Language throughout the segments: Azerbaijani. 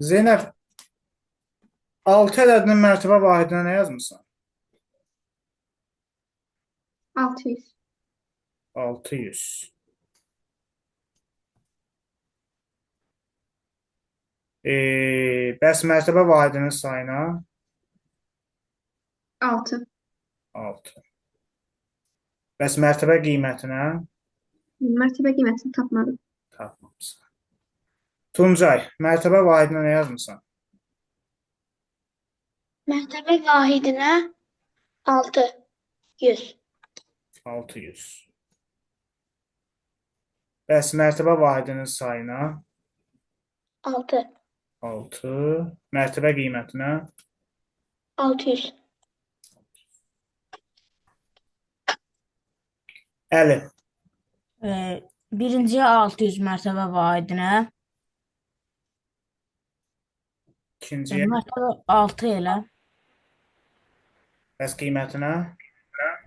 Zeynəb, 6 ədədinin mərtəbə vahidinə nə yazmısan? 600. 600. Bəs mərtəbə vahidinin sayına? 6. 6. Bəs mərtəbə qiymətinə? Mərtəbə qiymətini tapmadım. Tapmamısan. Tuncay, mərtəbə vahidinə nə yazmısan? Mərtəbə vahidinə 600. 600. Bəs mərtəbə vahidinin sayına? 6. 6. Mərtəbə qiymətinə? 600. Əli. Birinciyə 600 mərtəbə vahidinə. İkinciyə? Mərtəbə 6 elə. Bəs qiymətinə?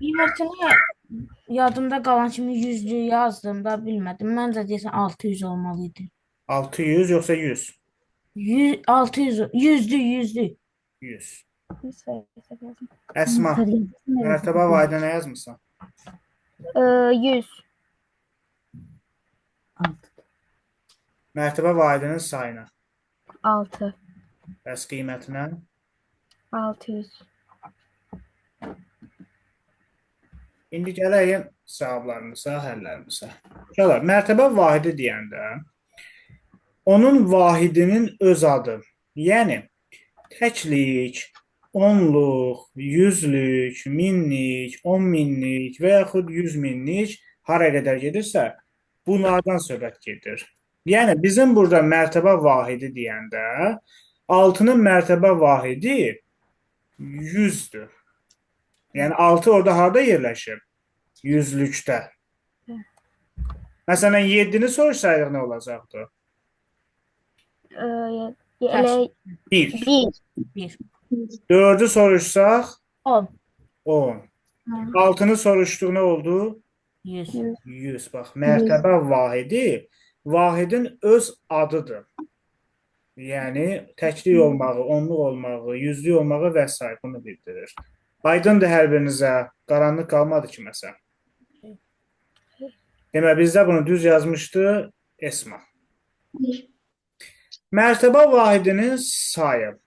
Qiymətinə yadımda qalan kimi 100-lü yazdım da bilmədim. Məncə deyəsən 600 olmalı idi. 600 yoxsa 100? 100, 600, 100-lü, 100-lü. 100. Əsma, mərtəbə vahidinə nə yazmısan? 100. Mərtəbə vahidinin sayına. 6. Bəs qiymətinə? 600. İndi gələk cavablarımıza, həllərimizə. Uşaqlar, mərtəbə vahidi deyəndə onun vahidinin öz adı, yəni təklik, onluq, yüzlük, minlik, 10 minlik və yaxud 100 minlik hara qədər gedirsə, bunlardan söhbət gedir. Yəni bizim burada mərtəbə vahidi deyəndə 6-nın mərtəbə vahidi 100-dür. Yəni 6 orada harda yerləşib? Yüzlükdə. Məsələn 7-ni soruşsaydıq nə olacaqdı? Elə 1. 1. 1. 4-ü soruşsaq 10. 10. 6-nı soruşduq nə oldu? 100. 100. Bax, mərtəbə vahidi vahidin öz adıdır. Yəni təklik olmağı, onluq olmağı, yüzlük olmağı və s. bunu bildirir. Aydındır hər birinizə, qaranlıq qalmadı kiməsə. Demək, bizdə bunu düz yazmışdı Esma. Mərtəbə vahidinin sayı.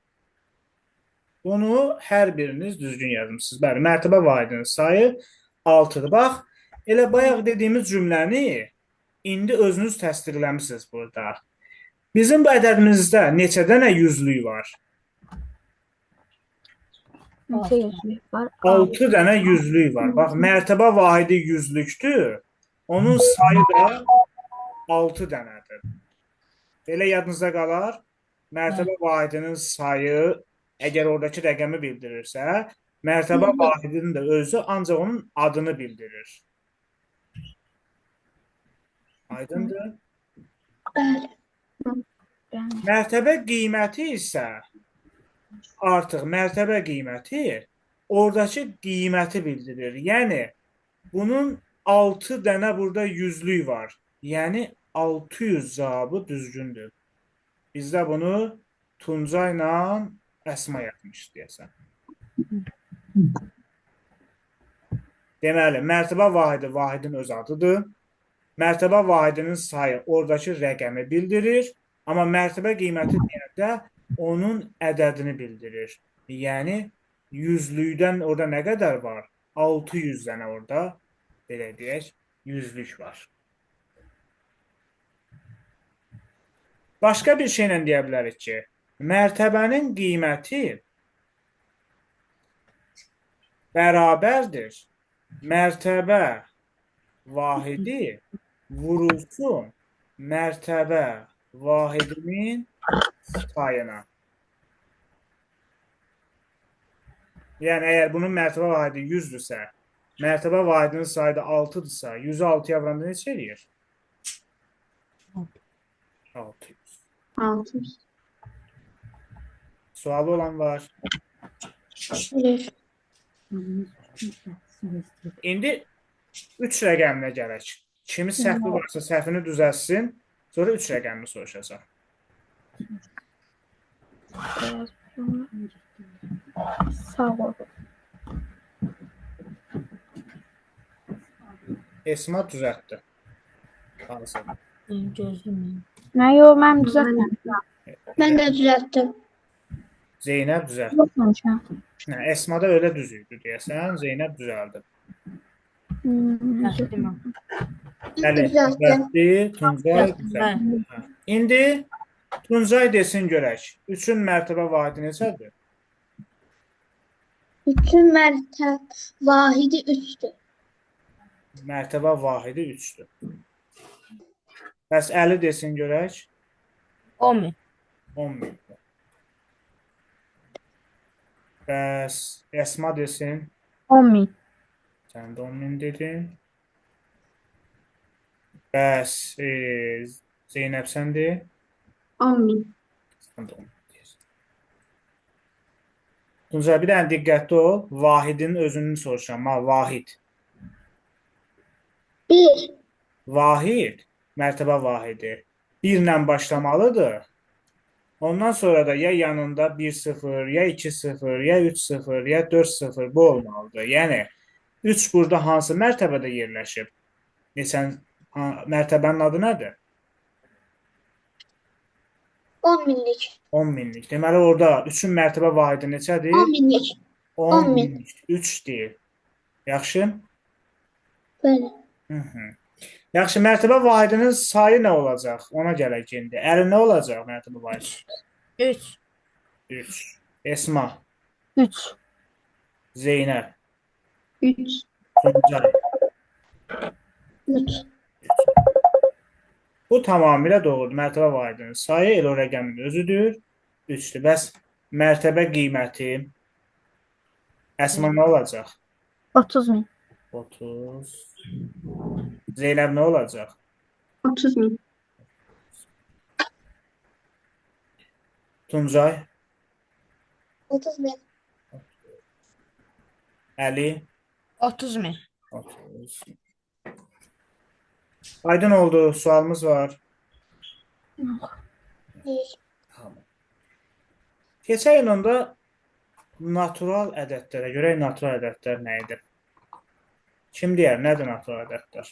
Bunu hər biriniz düzgün yazmışsınız. Bəli, mərtəbə vahidinin sayı 6-dır. Bax, elə bayaq dediyimiz cümləni indi özünüz təsdiqləmisiniz burada. Bizim bu ədədimizdə neçə dənə yüzlük var? Neçə yüzlük var? 6 dənə yüzlük var. Bax, mərtəbə vahidi yüzlükdür. Onun sayı da 6 dənədir. Belə yadınızda qalar. Mərtəbə vahidinin sayı əgər oradakı rəqəmi bildirirsə, mərtəbə vahidinin də özü ancaq onun adını bildirir. Aydındır? Bəli. Mərtəbə qiyməti isə artıq mərtəbə qiyməti oradakı qiyməti bildirir. Yəni bunun 6 dənə burada yüzlük var. Yəni 600 cavabı düzgündür. Bizdə bunu Tuncayla Əsma yazmış deyəsən. Deməli, mərtəbə vahidi vahidin öz adıdır. Mərtəbə vahidinin sayı oradakı rəqəmi bildirir, amma mərtəbə qiyməti deyəndə onun ədədini bildirir. Yəni yüzlükdən orada nə qədər var? 600 dənə orada belə deyək, yüzlük var. Başqa bir şeylə deyə bilərik ki, mərtəbənin qiyməti bərabərdir mərtəbə vahidi vurulsun mərtəbə vahidinin sayına. Yəni əgər bunun mərtəbə vahidi 100-dürsə, mərtəbə vahidinin sayı da 6-dırsa, 100-ü 6-ya vuranda neçə eləyir? 600. 600. Sualı olan var. Yox. İndi 3 rəqəminə gələk. Kimi səhvi varsa səhvini düzəltsin, sonra 3 rəqəmini soruşacaq. Sağ ol. Esma düzəltdi. Hazır. Gözlüm. Nə yox, mən düzəltməmişəm. Mən də düzəltdim. Zeynəb düzəltdi. Yoxmamışam. Nə, Esmada elə düz idi deyəsən, Zeynəb düzəldi. Düzəltdim. Əli Düzəltdim. düzəltdi, Tuncay Düzəltdim. düzəltdi. Hə. İndi Tuncay desin görək. 3-ün mərtəbə vahidi neçədir? Üçün mərtəbə vahidi 3-dür. Mərtəbə vahidi 3-dür. Bəs Əli desin görək. 10 min. 10 min. Bəs Esma desin. 10 min. Sən də 10 min dedin. Bəs Zeynəb sən de. 10 min. Sən də 10 min deyirsən. Tuncay, bir dənə diqqətli ol. Vahidin özünü soruşuram. Ha, vahid. 1. Vahid, mərtəbə vahidi. 1 ilə başlamalıdır. Ondan sonra da ya yanında 1-0, ya 2-0, ya 3-0, ya 4-0 bu olmalıdır. Yəni 3 burada hansı mərtəbədə yerləşib? Neçən mərtəbənin adı nədir? 10 minlik. 10 minlik. Deməli orada 3-ün mərtəbə vahidi neçədir? 10 minlik. 10 10 min. minlik. 3 deyil. Yaxşı? Bəli. Hı -hı. Yaxşı, mərtəbə vahidinin sayı nə olacaq? Ona gələk indi. Əli nə olacaq mərtəbə vahidi? 3. 3. Esma, 3. Zeynəb, 3. Tuncay. 3. Bu tamamilə doğrudur. Mərtəbə vahidinin sayı elə o rəqəmin özüdür. 3-dür. Bəs mərtəbə qiyməti Əsma nə olacaq? 30 min. 30. Zeynəb nə olacaq? 30 min. Tuncay, 30 min. Əli 30 min. 30. Aydın oldu. Sualımız var. Yox. Tamam. Keçək onda natural ədədlərə. Görək natural ədədlər nə idi? Kim deyər, nədir natural ədədlər?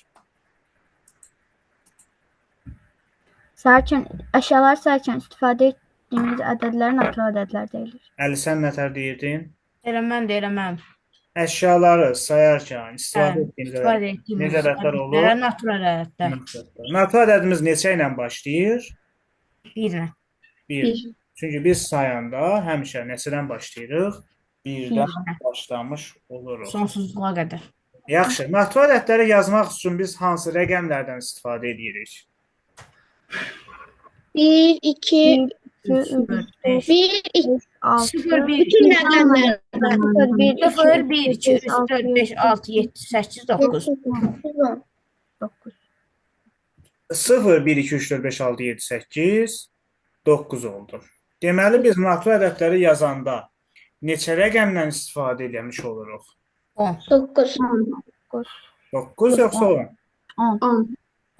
Sayarkən, əşyaları sayarkən istifadə etdiyimiz ədədlərə natural ədədlər deyilir. Əli, sən nətər deyirdin? Elə mən də elə mən. Əşyaları sayarkən istifadə Hə, etdiyimiz İstifadə ədədlər etdiyimiz necə ədədlər olur? ədədlərə natural ədədlər. Natural ədədimiz neçə ilə başlayır? 1-lə. 1. 1. Çünki biz sayanda həmişə neçədən başlayırıq? 1-dən başlamış oluruq. Sonsuzluğa qədər. Yaxşı, natural ədədləri yazmaq üçün biz hansı rəqəmlərdən istifadə edirik? 1, 2, 2, 3, 4, 5. 1, 2. 6, 0, 1, Bütün rəqəmlər. 0, 1, 2, 0, 1, 2, 3, 4, 5, 6, 7, 8, 9. 9. 0, 1, 2, 3, 4, 5, 6, 7, 8, 9 oldu. Deməli, biz natural ədədləri yazanda neçə rəqəmdən istifadə eləmiş oluruq? 10. 9. 9 yoxsa 10? 10.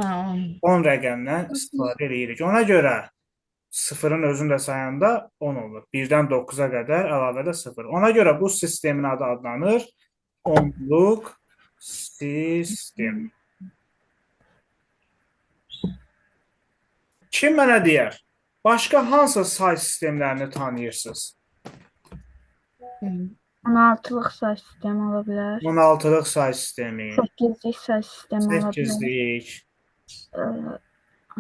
Hə, 10. 10 rəqəmdən istifadə eləyirik. Ona görə sıfırın özünü də sayanda 10 olur. 1-dən 9-a qədər əlavə də 0. Ona görə bu sistemin adı adlanır onluq sistem. Kim mənə deyər? Başqa hansı say sistemlərini tanıyırsınız? 16-lıq say sistemi ola bilər. 16-lıq say sistemi, 8-lik say sistemi ola bilər. 8-lik.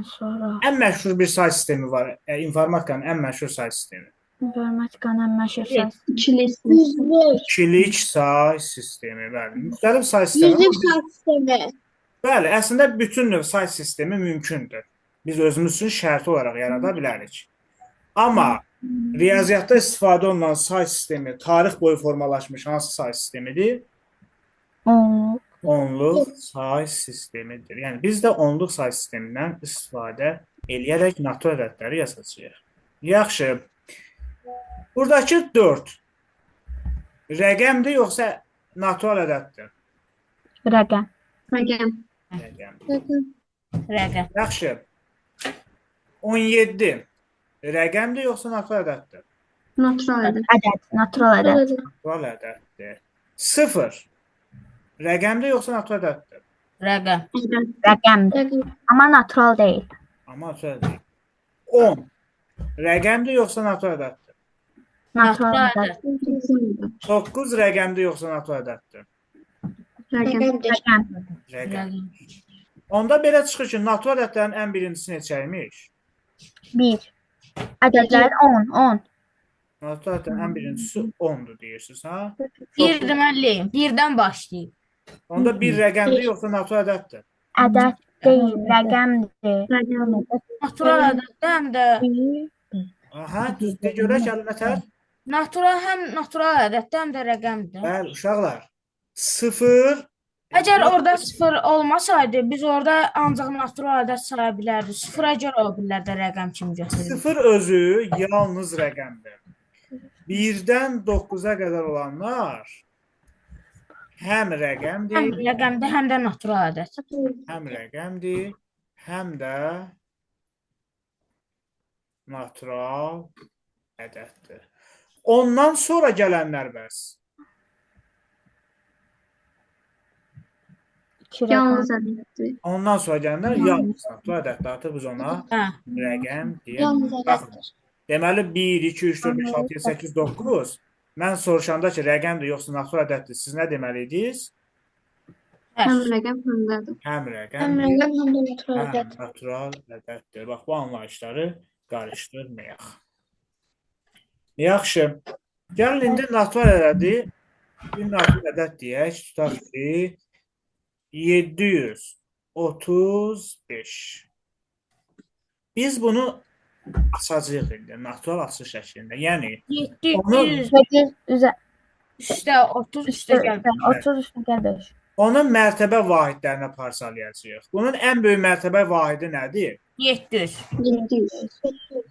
Sonra Ən məşhur bir say sistemi var. İnformatikanın ən məşhur say sistemi. informatikanın ən məşhur say İkilik. Yüzlük. İkilik say sistemi, bəli. Müxtəlif say sistemi. Yüzlük say sistemi. Bəli, əslində bütün növ say sistemi mümkündür. Biz özümüz üçün şərti olaraq yarada bilərik. Amma riyaziyyatda istifadə olunan say sistemi tarix boyu formalaşmış hansı say sistemidir? Onluq. Onluq say sistemidir. Yəni biz də onluq say sistemindən istifadə eləyərək natural ədədləri yazacağıq. Yaxşı. Buradakı 4 rəqəmdir yoxsa natural ədəddir? Rəqəm. Rəqəm. Rəqəm. Rəqəm. Yaxşı. 17 rəqəmdir yoxsa natural ədəddir? Natural ədəd. Ədəd, natural ədəd. Natural ədəddir. 0 rəqəmdir yoxsa natural ədəddir? Rəqəm. Ədəd. Rəqəmdir. Rəqəm. Amma natural deyil. Amma natural deyil. 10 rəqəmdir yoxsa natural ədəddir? Natural Natural ədəd. ədəd. 9 rəqəmdir yoxsa natural ədəddir? Rəqəm. Rəqəm. Rəqəm. Rəqəm. Onda belə çıxır ki, natural ədədlərin ən birincisi neçə imiş? 1. Ədədlər 10, 10. Natural ədədlərin ən birincisi 10-dur deyirsiniz, ha? Bir deməliyim. Birdən başlayıb. Onda bir rəqəmdir yoxsa natural ədəddir? Ədəd deyil, rəqəmdir. Rəqəm. Natural ədəddir, həm də Aha, düz de görək əl nətər? natural, həm natural ədəddir, həm də rəqəmdir. Bəli, uşaqlar. 0 Əgər orada 0 olmasaydı, biz orada ancaq natural ədəd saya bilərdik. 0-a görə o birlər də rəqəm kimi götürülür. 0 özü yalnız rəqəmdir. 1-dən 9-a qədər olanlar həm Həm rəqəmdir, rəqəmdir, həm də natural ədəd. həm rəqəmdir, həm də natural ədəddir. Ondan sonra gələnlər bəs. 2 rəqəm. Yalnız ədəddir. Ondan sonra gələnlər yalnız natural ədəddir. Artıq biz ona Hə. rəqəm deyə Yalnız Baxın. ədəddir. Deməli 1, 2, 3, 4, 5, 6, 7, 8, 9. Mən soruşanda ki, rəqəmdir yoxsa natural ədəddir, siz nə deməliydiniz? Həm Hər. rəqəm, həm də ədəd. Həm Həm rəqəmdir, rəqəm, həm də natural həm ədəd. natural ədəddir. Bax, bu anlayışları qarışdırmayaq. Yaxşı. Gəlin indi natural ədədi, bir natural ədəd deyək, tutaq ki, 735. Biz bunu açacağıq indi, natural açış şəklində. Yəni, 700 8 üzə üstə 30 üstə gəl. 30 üstə gəl 5. onun mərtəbə vahidlərinə parçalayacağıq. Bunun ən böyük mərtəbə vahidi nədir? 700. 700.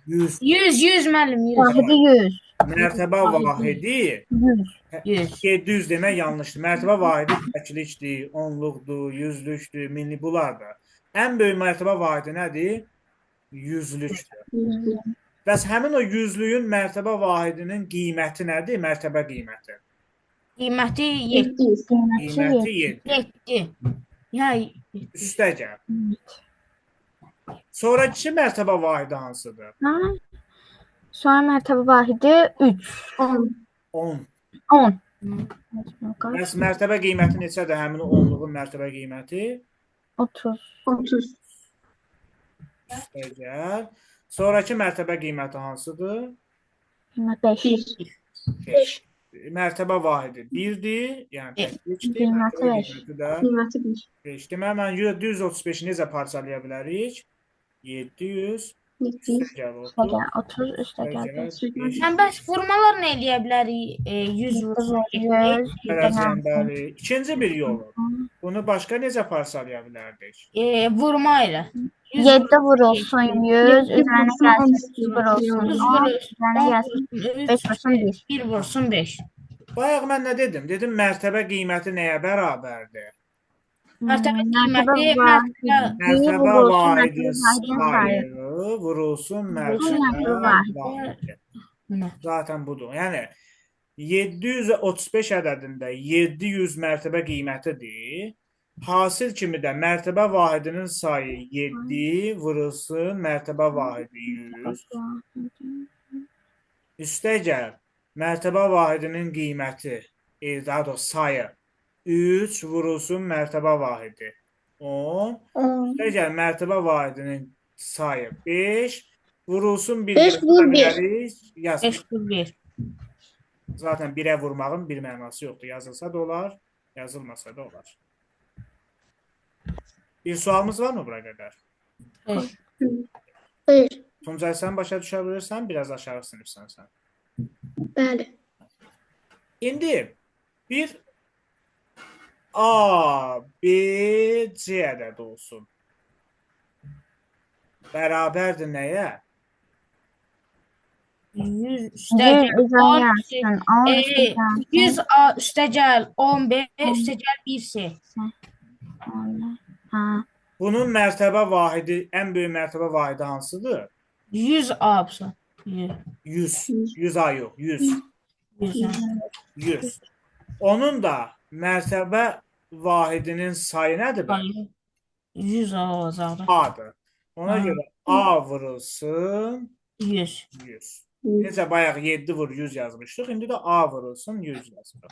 100. 100 100 müəllim 100. Vahidi 100. Mərtəbə vahidi 100. 100. 700 demək yanlışdır. Mərtəbə vahidi təklikdir, onluqdur, yüzlükdür, minlik bunlardır. Ən böyük mərtəbə vahidi nədir? Yüzlükdür. Bəs həmin o yüzlüyün mərtəbə vahidinin qiyməti nədir? Mərtəbə qiyməti. Qiyməti 7. 700. Qiyməti Qiyməti 7. 7. Ya Üstə gəl. Sonrakı mərtəbə vahidi hansıdır? Ha? Sonra mərtəbə vahidi 3. 10. 10. 10. Bəs mərtəbə qiyməti neçədir? Həmin o onluğun mərtəbə qiyməti? 30. 30. Üstə gəl. Sonrakı mərtəbə qiyməti hansıdır? 5. 1. 5. Mərtəbə vahidi 1-dir, yəni təklikdir. Qiyməti Mərtəbə beş. qiyməti də Qiyməti 1. 5. Deməli, mən 735-i necə parçalaya bilərik? 700 700. üstə gəl Üstə 30, gəl 30 üstə üstə gəl gəl 5. 5. Sən bəs vurmalar nə eləyə bilərik? 100 vursun 7. 100 Bələcəm, bəli. İkinci bir yolu. Bunu başqa necə parçalaya bilərdik? Vurma ilə. 100 7 vurulsun 100, üzərinə gəlsin 2 vurulsun 100 10, vurulsun üzərinə 10 gəlsin vurulsun 5 3, vursun 1. 1 vursun 5. Bayaq mən nə dedim? Dedim mərtəbə qiyməti nəyə bərabərdir? Mərtəbə Mərtəbə qiyməti, vahidi mərtəbə Mərtəbə vurulsun vahidin mərtəbə vahidinin sayı. sayı vurulsun Vurulsun mərtəbə mərtəbə vahidi. vahidi. Nə? Zaten budur. Yəni 735 ədədində 700 mərtəbə qiymətidir. Hasil kimi də mərtəbə vahidinin sayı 7 vurulsun mərtəbə vahidi 100. Üstə gəl. Mərtəbə vahidinin qiyməti, daha doğrusu sayı 3 vurulsun mərtəbə vahidi 10. 10. Üstə gəl mərtəbə vahidinin sayı 5 vurulsun 1 5 vur 1. Yazın. 5 vur 1. Zaten 1-ə vurmağın bir mənası yoxdur. Yazılsa da olar, yazılmasa da olar. Bir sualımız var mı bura qədər? Xeyr. Xeyr. Tuncay, sən başa düşə bilirsən, biraz aşağı sinifsən sən. Bəli. İndi bir A, B, C ədədi olsun. Bərabərdir nəyə? 100 üstə 1 gəl üzərinə 10 gəlsin 10 üstə gəlsin 100 A üstə gəl 10 B üstə gəl 1 C. Ha. Bunun mərtəbə vahidi, ən böyük mərtəbə vahidi hansıdır? 100 A olsun. 100. 100. 100 A yox, 100. 100. 100. Onun da mərtəbə vahidinin sayı nədir bəs? Sayı 100 olacaqdır. A-dır. Ona Ha. görə A vurulsun 100. 100. Necə bayaq 7 vur 100 yazmışdıq, indi də A vurulsun 100 yazırıq.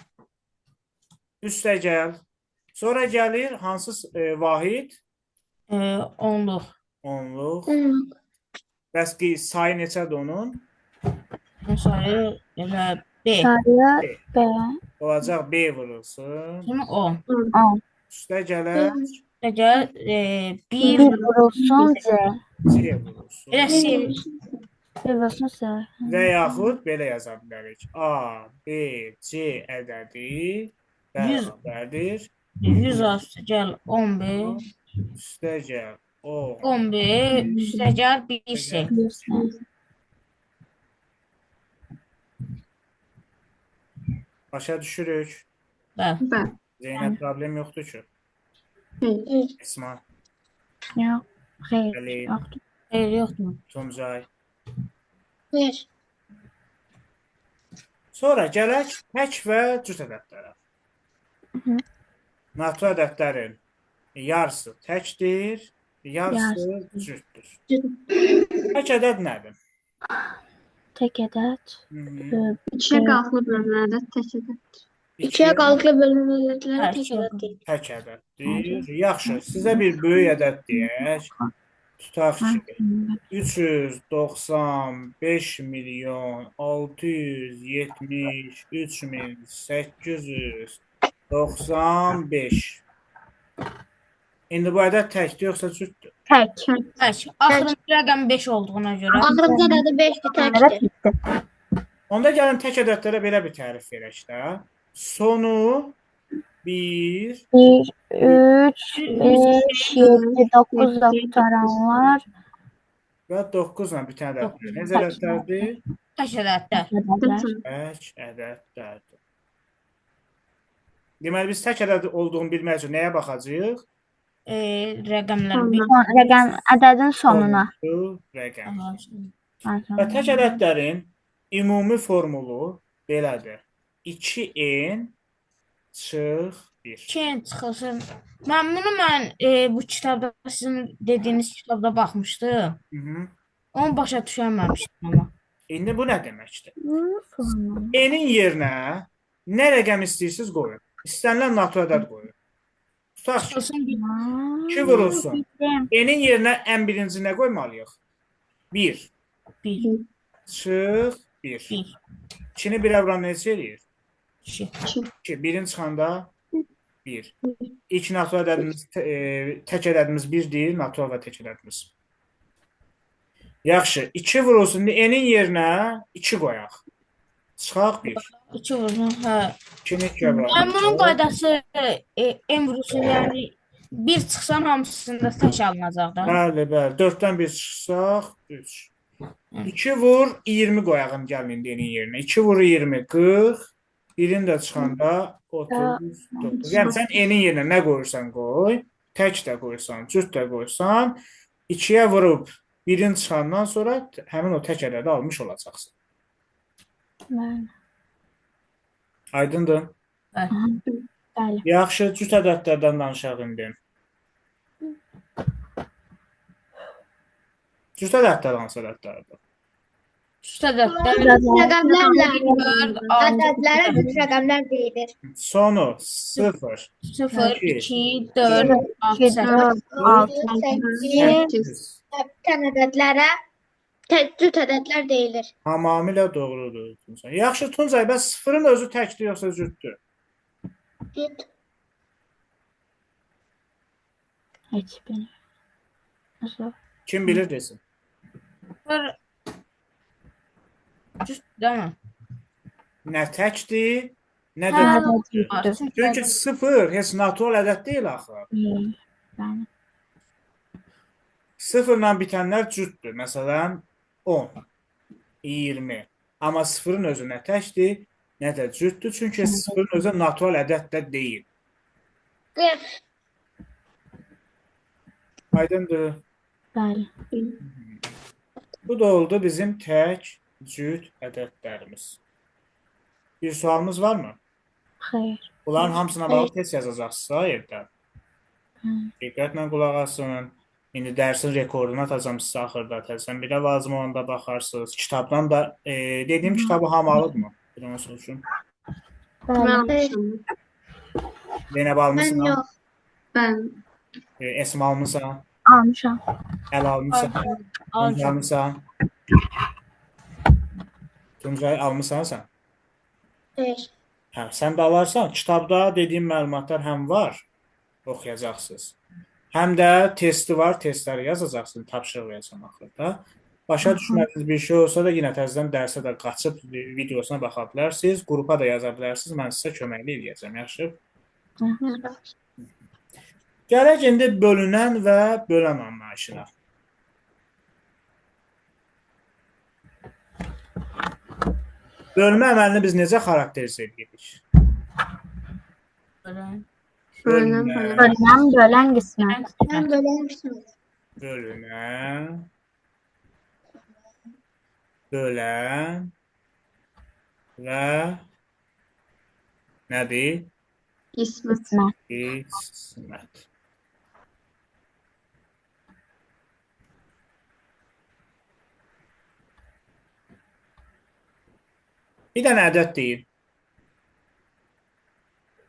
Üstə gəl. Sonra gəlir hansı vahid? Onluq. Onluq. Onluq. Bəs ki, sayı neçədir onun? Bunun sayı elə B. Sayı B. B. Olacaq B vurulsun. Kimi 10. 10. Üstə gələr Gəl 1 1 vurulsun C. C vurulsun. Elə C. 1 vurulsun C. Və yaxud belə yaza bilərik. A, B, C ədədi bərabərdir. 100 A üstə gəl 11. Üstə gəl 10. 11 üstə gəl 1 C. 1 C. Başa düşürük. Bəli. Bəli. Zeynəb problem yoxdur ki. Xeyr. Esma, Yox. Xeyr. Əli, Yoxdur. Xeyr yoxdur. Tuncay. Xeyr. Sonra gələk tək və cüt ədədlərə. Hı. Natural ədədlərin yarısı təkdir, yarısı cütdür. Cüt. Tək ədəd nədir? Tək ədəd. Hı -hı. İkiyə qalıqlı bölünən ədəd tək ədəd. İkiyə İkiyə qalıqlı bölünən ədədlərə Hə, tək ikiyə ədəd deyilir. Tək ədəddir. Yaxşı, sizə bir böyük ədəd deyək. Tutaq ki, 395 milyon 673 min 895. İndi bu ədəd təkdir yoxsa cütdür? Tək. Tək. Axırıncı rəqəm 5 olduğuna görə. Axırıncı ədədi 5-dir, Ədəd təkdir. bitdi. Onda gəlin tək ədədlərə belə bir tərif verək də. Sonu 1, 1, 3, 5, 7, 9-da qurtaranlar və 9 ilə bitən ədədlər. Necə Tək. ədədlərdir? Tək ədədlər. ədədlər. Tək ədədlərdir. Deməli biz tək ədəd olduğunu bilmək üçün nəyə baxacağıq? Rəqəmlər 1. Son, rəqəm ədədin sonuna. Sonuncu rəqəm. Ən Və tək sonuna. ədədlərin ümumi formulu belədir. 2n çıx 1. 2 çıxılsın. Mən bunu bu kitabda sizin dediyiniz kitabda baxmışdım. Hı -hı. Onu başa düşəməmişdim amma. İndi bu nə deməkdir? Sonuna. N-in yerinə nə rəqəm istəyirsiniz qoyun. İstənilən natural ədəd qoyun. Tutaq ki, Çıxılsın 1. 2 vurulsun. Bildim. N-in yerinə ən birinci nə qoymalıyıq? 1. 1 Çıx 1. 1 2-ni 1-ə vuran neçə eləyir? 2. 2. 1-in çıxanda 1. İlk natural ədədimiz, tək ədədimiz 1-dir, natural və tək ədədimiz. Yaxşı, 2 vurulsun. İndi N-in yerinə 2 qoyaq. Çıxaq 1. 2 vursun. Hə. 2-ni 2-yə Mən vuran. bunun qaydası M vurulsun, yəni 1 çıxsan hamısında tək alınacaq da. Bəli, bəli. 4-dən 1 çıxsaq 3. 2 vur 20 qoyağım gəlin indi N-in yerinə. 2 vur 20 40. 1-in də çıxanda 39. Yəni sən N-in yerinə nə qoyursan qoy, tək də qoysan, cüt də qoysan, 2-yə vurub 1-in çıxandan sonra həmin o tək ədədi almış olacaqsan. Bəli. Aydındır? Bəli. Yaxşı, cüt ədədlərdən danışaq indi. Cüt ədədlər hansı ədədlərdir? Cüt ədədlər Rəqəmlərlə 4, 6, ədədlərə cüt rəqəmlər deyilir. Sonu 0, 0, 2, 2, 4, 6, 2, 8. 4, 6. 8 8. bitən ədədlərə cüt ədədlər deyilir. Tamamilə doğrudur Tuncay. Yaxşı Tuncay, bəs sıfırın özü təkdir yoxsa cütdür? Cüt. Heç bilmirəm. Nasıl? Kim bilir desin. 0 cüt değil mi? Nə təkdir, nə də Hə, cütdür. var. Çünki sıfır heç natural ədəd deyil axı. Bəli. Sıfırla bitənlər cütdür. Məsələn, 10, 20. Amma sıfırın özü nə təkdir, nə də cütdür. Çünki sıfırın özü natural ədəd də deyil. 40. Aydındır. Bəli. Bu da oldu bizim tək Cüt ədədlərimiz. Bir sualımız varmı? Xeyr. Bunların hamısına bağlı test yazacaqsınız evdə. Diqqətlə qulaq asın. İndi dərsin rekordunu atacağım sizə axırda. Təzədən bir də lazım olanda baxarsınız. Kitabdan da dediyim kitabı hamı alıbmı? Bir onu soruşum. Bəli. Mən almışam. Zeynəb Mən almısan? yox. Mən Esma almısan? Almışam. Əl almısan? Tuncay Almışam. almısan? Tuncay almısan sən? Xeyr. Hə, sən də alarsan. Kitabda dediyim məlumatlar həm var, oxuyacaqsınız. Həm də testi var, testləri yazacaqsın, tapşırıq verəcəm axırda. Başa düşmədiyiniz bir şey olsa da yenə təzədən dərsə də qaçıb videosuna baxa bilərsiniz, qrupa da yaza bilərsiniz. Mən sizə köməklik eləyəcəm, yaxşı? Gələk indi bölünən və bölən anlayışına. Bölmə əməlini biz necə xarakterizə edirik? Bölən. Bölünən, Bölünən, Bölünən, bölən qismət. Mən bölənmişəm. bölünən, bölən və nədir? qismət. Qismət. Qismət. Bir dənə ədəd deyin.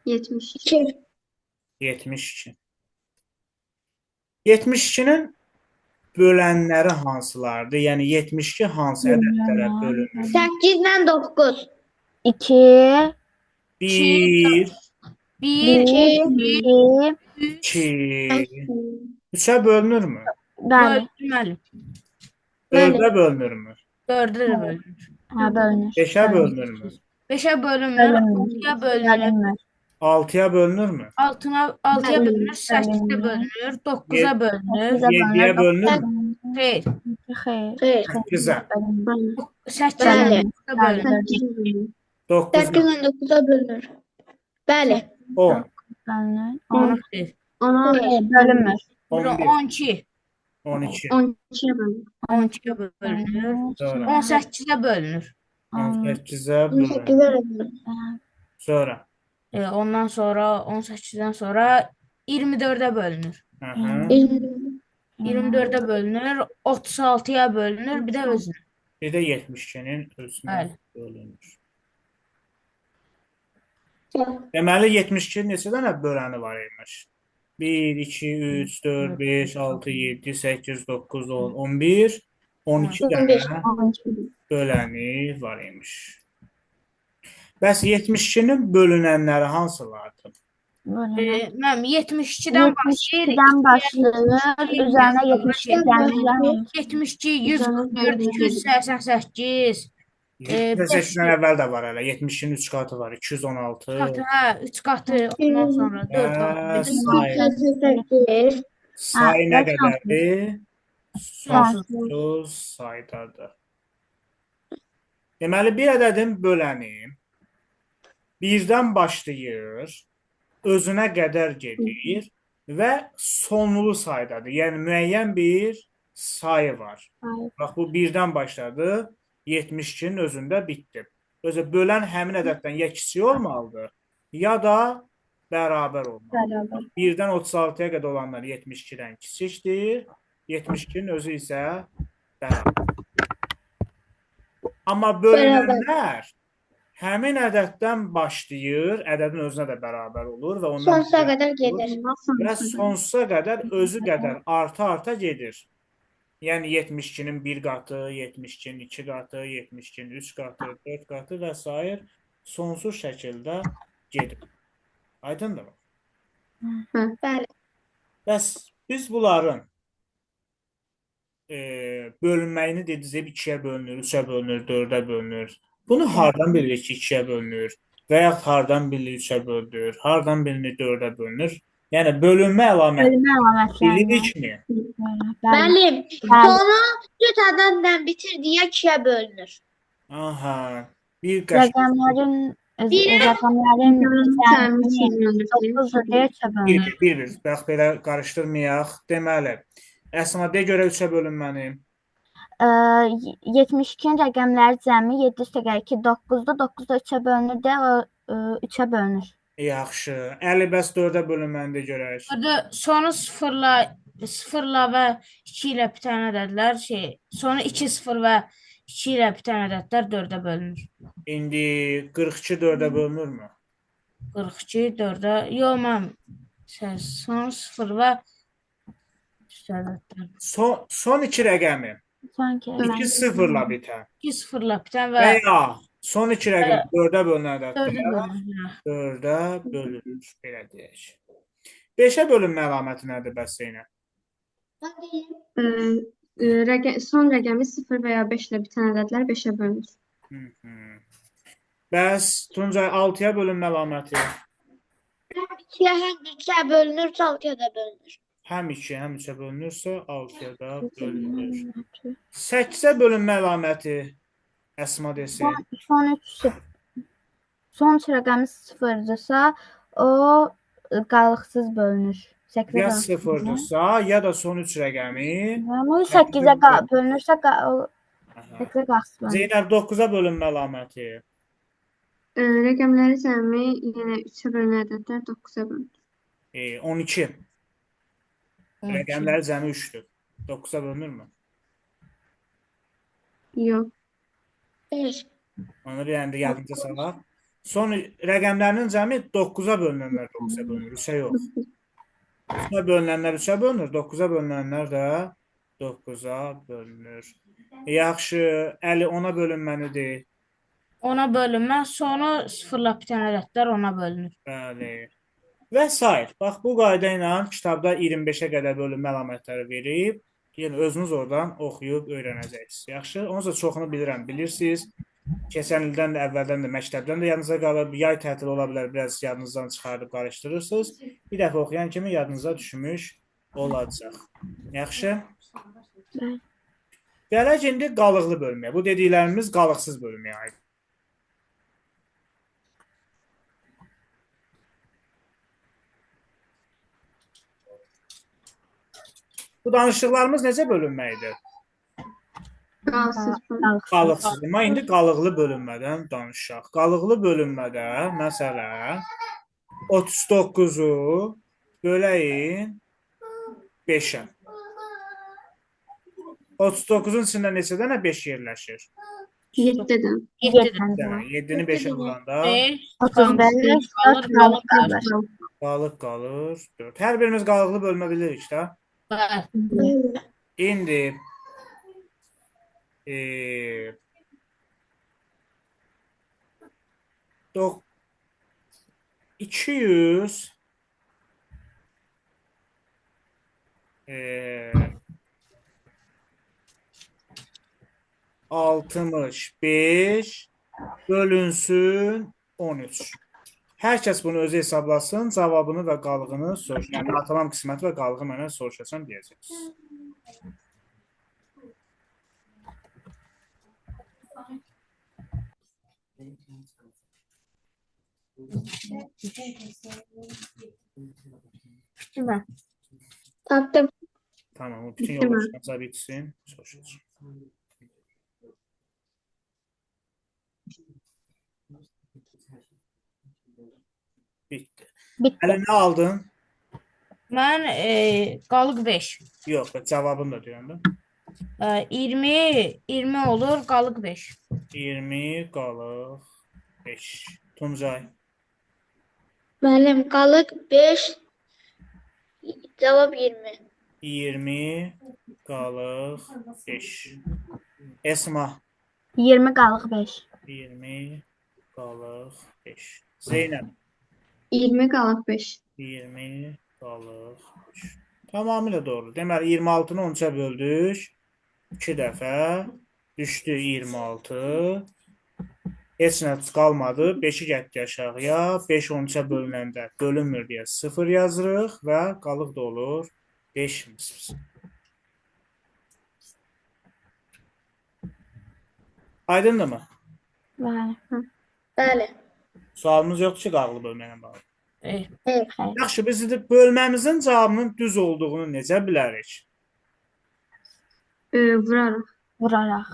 72. 2. 72. 72-nin bölənləri hansılardır? Yəni 72 hansı ədədlərə bölünür? 8 ilə 9. 2, 1, 1, 1, 2, 2, 2, 3-ə bölünürmü? bəli. Bölünməli. 4-ə bölünürmü? 4-ə də bölünür. Hə, bölünür. 5-ə bölünürmü? 5-ə bölünmür, Bölünmür. 6-ya bölünür. Bölünmür. 6-ya bölünürmü? 6-ya bölünür, 8-ə Bölünür. bölünür, 9-a bölünür. 9-a 7-yə bölünür. bölünürmü? Xeyr, Xeyr. Xeyr. 8-ə, Bölünmür. 8-ə Bəli. bölünür. 9-a, 8 ilə 9-a bölünür. Bəli. 10, Bölünür. 10. 11, 16, Bölünmür. 11, 12, 12, 12-yə bölünür. 12-yə bölünür. sonra 18-ə bölünür. 18-ə bölünür. 18-ə bölünür. Sonra, Ondan sonra 18-dən sonra 24-ə bölünür. aha, 24-ə bölünür, 36-ya bölünür, bir də özünə. bir də 72-nin özünə Bəli. bölünür. Deməli 72 neçə dənə böləni var imiş? 1, 2, 3, 4, 5, 6, 7, 8, 9, 10, 11, 12 dənə böləni var imiş. Bəs 72-nin bölünənləri hansılardır? Bölünür. Mənim 72-dən başlayır, 72-dən başlayır, üzərinə 72 gəlirlər. 72, 144, 288, 78-dən əvvəl də var hələ. 72-nin 3 qatı var, 216. qatı, hə, 3 qatı, ondan sonra 4 qatı. Say, sayı nə Hə, qədərdir? Sonsuz. Sonsuz saydadır. Deməli, bir ədədin böləni birdən başlayır, özünə qədər gedir və sonlu saydadır. Yəni, müəyyən bir sayı var. Bax, bu birdən başladı, 72-nin özündə bitdi. Özü bölən həmin ədəddən ya kiçik olmalıdır, ya da bərabər olmalıdır. Bərabər. 1-dən 36-ya qədər olanlar 72-dən kiçikdir, 72-nin özü isə bərabər. Amma bölünənlər həmin ədəddən başlayır, ədədin özünə də bərabər olur və ondan Sonsuza qədər gedir. və sonsuza qədər özü qədər arta-arta gedir. Yəni 72-nin 1 qatı, 72-nin 2 qatı, 72-nin 3 qatı, 4 qatı və sair sonsuz şəkildə gedir. Aydındırmı? Bəli. Bəs biz bunların bölünməyini dediniz, 2-yə bölünür, 3-ə bölünür, 4-ə bölünür. Bunu hardan bilirik ki, 2-yə bölünür və yaxud hardan bilirik 3-ə bölünür, hardan bilinir 4-ə bölünür? Yəni bölünmə əlaməti Bölünmə əlamətlərini. bilirikmi? Bəli. Bəli. Bəli. Sonu cüt ədədlə bitir deyə 2-yə bölünür. Aha, bir qəşəng Rəqəmlərin Bir- rəqəmlərin cəmini 9-dur deyə 3-ə bölünür. bir, bax belə qarışdırmayaq. Deməli, Əsma de görə 3-ə bölünməni. 72-nin rəqəmləri cəmi 7 üstəgəl 2 9-dur. 9 da 3-ə bölünür də o 3-ə bölünür. Yaxşı. Əli, bəs 4-ə bölünməni də görək. Burada sonu sıfırla və 2 ilə bitən ədədlər sonu 2 0 və 2 ilə bitən ədədlər 4-ə bölünür. İndi 42 4-ə bölünürmü? 42 4-ə yox mən sonu 0 və ədədlər. Son iki rəqəmi Son iki 2 rəqəm. 0-la bitən 2 0-la bitən və və ya son iki rəqəmi 4-ə bölünən 4-ə ədədlər bölünür. 4-ə bölünür, belə deyək. 5-ə bölünmə əlaməti nədir bəs Zeynəb? Mən deyim. Son rəqəmi 0 və ya 5 ilə bitən ədədlər 5-ə bölünür. Bəs Tuncay 6-ya bölünmə əlaməti Həm 2-yə, həm 3-ə bölünürsə 6-ya da bölünür. həm 2-yə, həm 3-ə bölünürsə 6-ya da bölünür. 8-ə bölünmə əlaməti Əsma desin. Son üç rəqəmi sıfırdırsa, o qalıqsız bölünür. 8-ə Ya qalıqsız sıfırdırsa, ya da son 3 rəqəmi. Yəni 8-ə bölünürsə, o 8-ə qalıqsız bölünür. Zeynəb 9-a bölünmə əlaməti. Rəqəmləri cəmi yenə 3-ə bölünən ədədlər 9-a bölünür. 12. Rəqəmləri cəmi 3-dür. 9-a bölünürmü? Yox. 5. Onu bir dənə də yadınıza salaq. Son rəqəmlərinin cəmi 9-a bölünənlər 9-a bölünür, 3-ə yox. 3-ə bölünənlər 3-ə bölünür, 9-a bölünənlər də 9-a bölünür. Yaxşı, Əli 10-a bölünməlidir. 10-a bölünmə, sonu 0-la bitən ədədlər 10-a bölünür. Bəli. Və sair. Bax, bu qayda ilə kitabda 25-ə qədər bölünmə əlamətləri verib. Yəni, özünüz oradan oxuyub öyrənəcəksiniz. Yaxşı, onsuz da çoxunu bilirəm, bilirsiniz. Keçən ildən də, əvvəldən də, məktəbdən də yadınıza qalıb, yay tətili ola bilər, biraz yadınızdan çıxardıb qarışdırırsınız. Bir dəfə oxuyan kimi yadınıza düşmüş olacaq. Yaxşı? Bəli. Gələk indi qalıqlı bölməyə. Bu dediklərimiz qalıqsız bölməyə aid. Bu danışdıqlarımız necə bölünmə idi? Qalıqsız bölünür. Qalıqsız. Amma indi qalıqlı bölünmədən danışaq. Qalıqlı bölünmədə məsələn 39-u böləyin 5-ə. 39-un içində neçə dənə 5 yerləşir? 7-dən. 7-dən. Dənə. 7-ni 5-ə vuranda 5, 35, 4 qalıq qalır. qalıq qalır 4. Hər birimiz qalıqlı bölmə bilirik də. Bəli. İndi 200 65 bölünsün 13. Hər kəs bunu özü hesablasın, cavabını və qalığını soruşsun. Yəni, natamam qisməti və qalığı mənə soruşacam deyəcəksiniz. Bitti mi? Tapdım. Tamam, o bütün Bitti mi? yoldaşlarınıza bitsin. Soruşacağım. Bitdi. Bitdi. Hələ nə aldın? Mən qalıq 5. Yox, cavabını da deyirəm də. 20 olur, qalıq 5. 20 qalıq 5. Tuncay. Müəllim, qalıq 5, cavab 20. 20 qalıq 5. Esma. 20 qalıq 5. 20 qalıq 5. Zeynəb. 20 qalıq 5. 20 qalıq 5. Tamamilə doğru. Deməli 26-nı 13-ə böldük. 2 dəfə düşdü 26. Heç nə qalmadı. 5-i getdi aşağıya. 5 13-ə bölünəndə bölünmür deyə 0 yazırıq və qalıq da olur 5. Aydındırmı? Bəli. Bəli. Sualımız yoxdur ki, qalıqlı bölmə ilə bağlı. Xeyr. Xeyr. Yaxşı, biz indi bölməmizin cavabının düz olduğunu necə bilərik? Vurarıq. Vuraraq.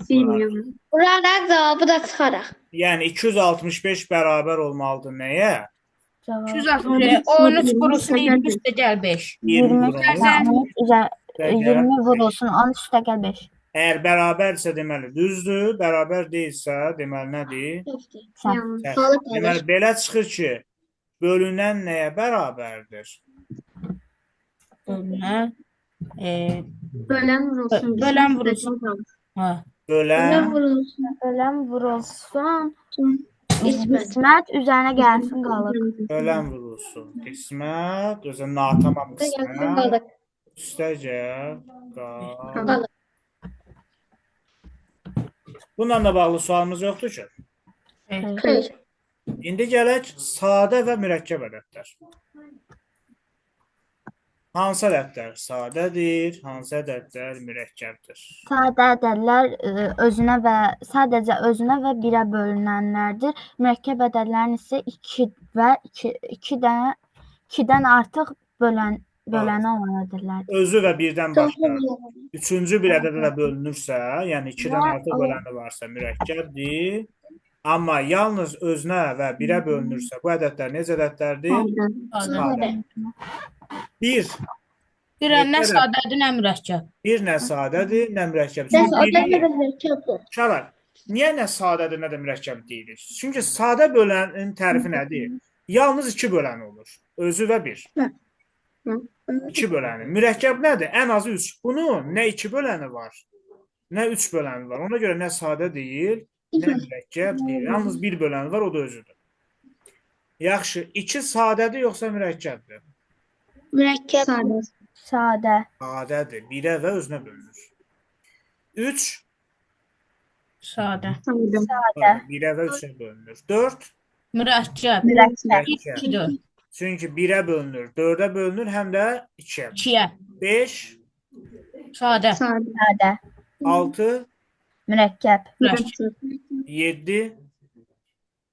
20. Vuraraq cavabı da çıxaraq. Yəni 265 bərabər olmalıdır nəyə? Cavab 265. 13 vurulsun 20 üstə gəl 5. 20 20 vurulsun. 13 üzə- Üstəgəl 20 beş. vurulsun 13 üstəgəl 5. Əgər bərabərsə deməli düzdür, bərabər deyilsə deməli nədir? Səhv. Yanlış. Səhv. Qalıb qalır. Deməli belə çıxır ki, bölünən nəyə bərabərdir? Bölünən. Bölən vurulsun. Bölən vurulsun. Hə. Bölən Bölən vurulsun. Bölən vurulsun. Qismət. Qismət üzərinə gəlsin qalıq. bölən vurulsun. Qismət, özə natamam Gəlsin qismət. qalıq. Üstəgəl qalıq. Qalıq. Bununla da bağlı sualımız yoxdur ki. Xeyr. İndi gələk sadə və mürəkkəb ədədlər. Hansı ədədlər sadədir, hansı ədədlər mürəkkəbdir? Sadə ədədlər özünə və sadəcə özünə və 1-ə bölünənlərdir. Mürəkkəb ədədlərin isə 2 və 2 2 dənə 2-dən artıq böləni olan ədədlərdir. Özü və birdən başqa Çoxlu üçüncü bir ədədə də bölünürsə, yəni 2-dən Və artıq o- böləni varsa mürəkkəbdir. Amma yalnız özünə və 1-ə bölünürsə, bu ədədlər necə ədədlərdir? Sadə. Sadə. Sadə. 1 Bir nə Neçə sadədir, nə mürəkkəb. Bir nə sadədir, nə mürəkkəb. Nə Çünki sadə nə biri də mürəkkəbdir. Uşaqlar, niyə nə sadədir, nə də mürəkkəb deyilir? Çünki sadə bölənin tərifi nədir? Yalnız 2 böləni olur. Özü və 1. Hı. 2 böləni. Mürəkkəb nədir? Ən azı 3. Bunun nə 2 böləni var, nə 3 böləni var. Ona görə nə sadə deyil, nə mürəkkəb deyil. Yalnız 1 böləni var, o da özüdür. Yaxşı, 2 sadədir yoxsa mürəkkəbdir? Mürəkkəb. Sadə. Sadə. Sadədir. 1-ə və özünə bölünür. 3 Sadə. Sadə. Sadə. 1-ə və 3-ə bölünür. 4 Mürəkkəb. Mürəkkəb. mürəkkəb. 2 4. Çünki 1-ə bölünür, 4-ə bölünür, həm də 2-yə. 2-yə. 5, Sadə. Sadə. Sadə. 6, Mürəkkəb. Mürəkkəb. 7,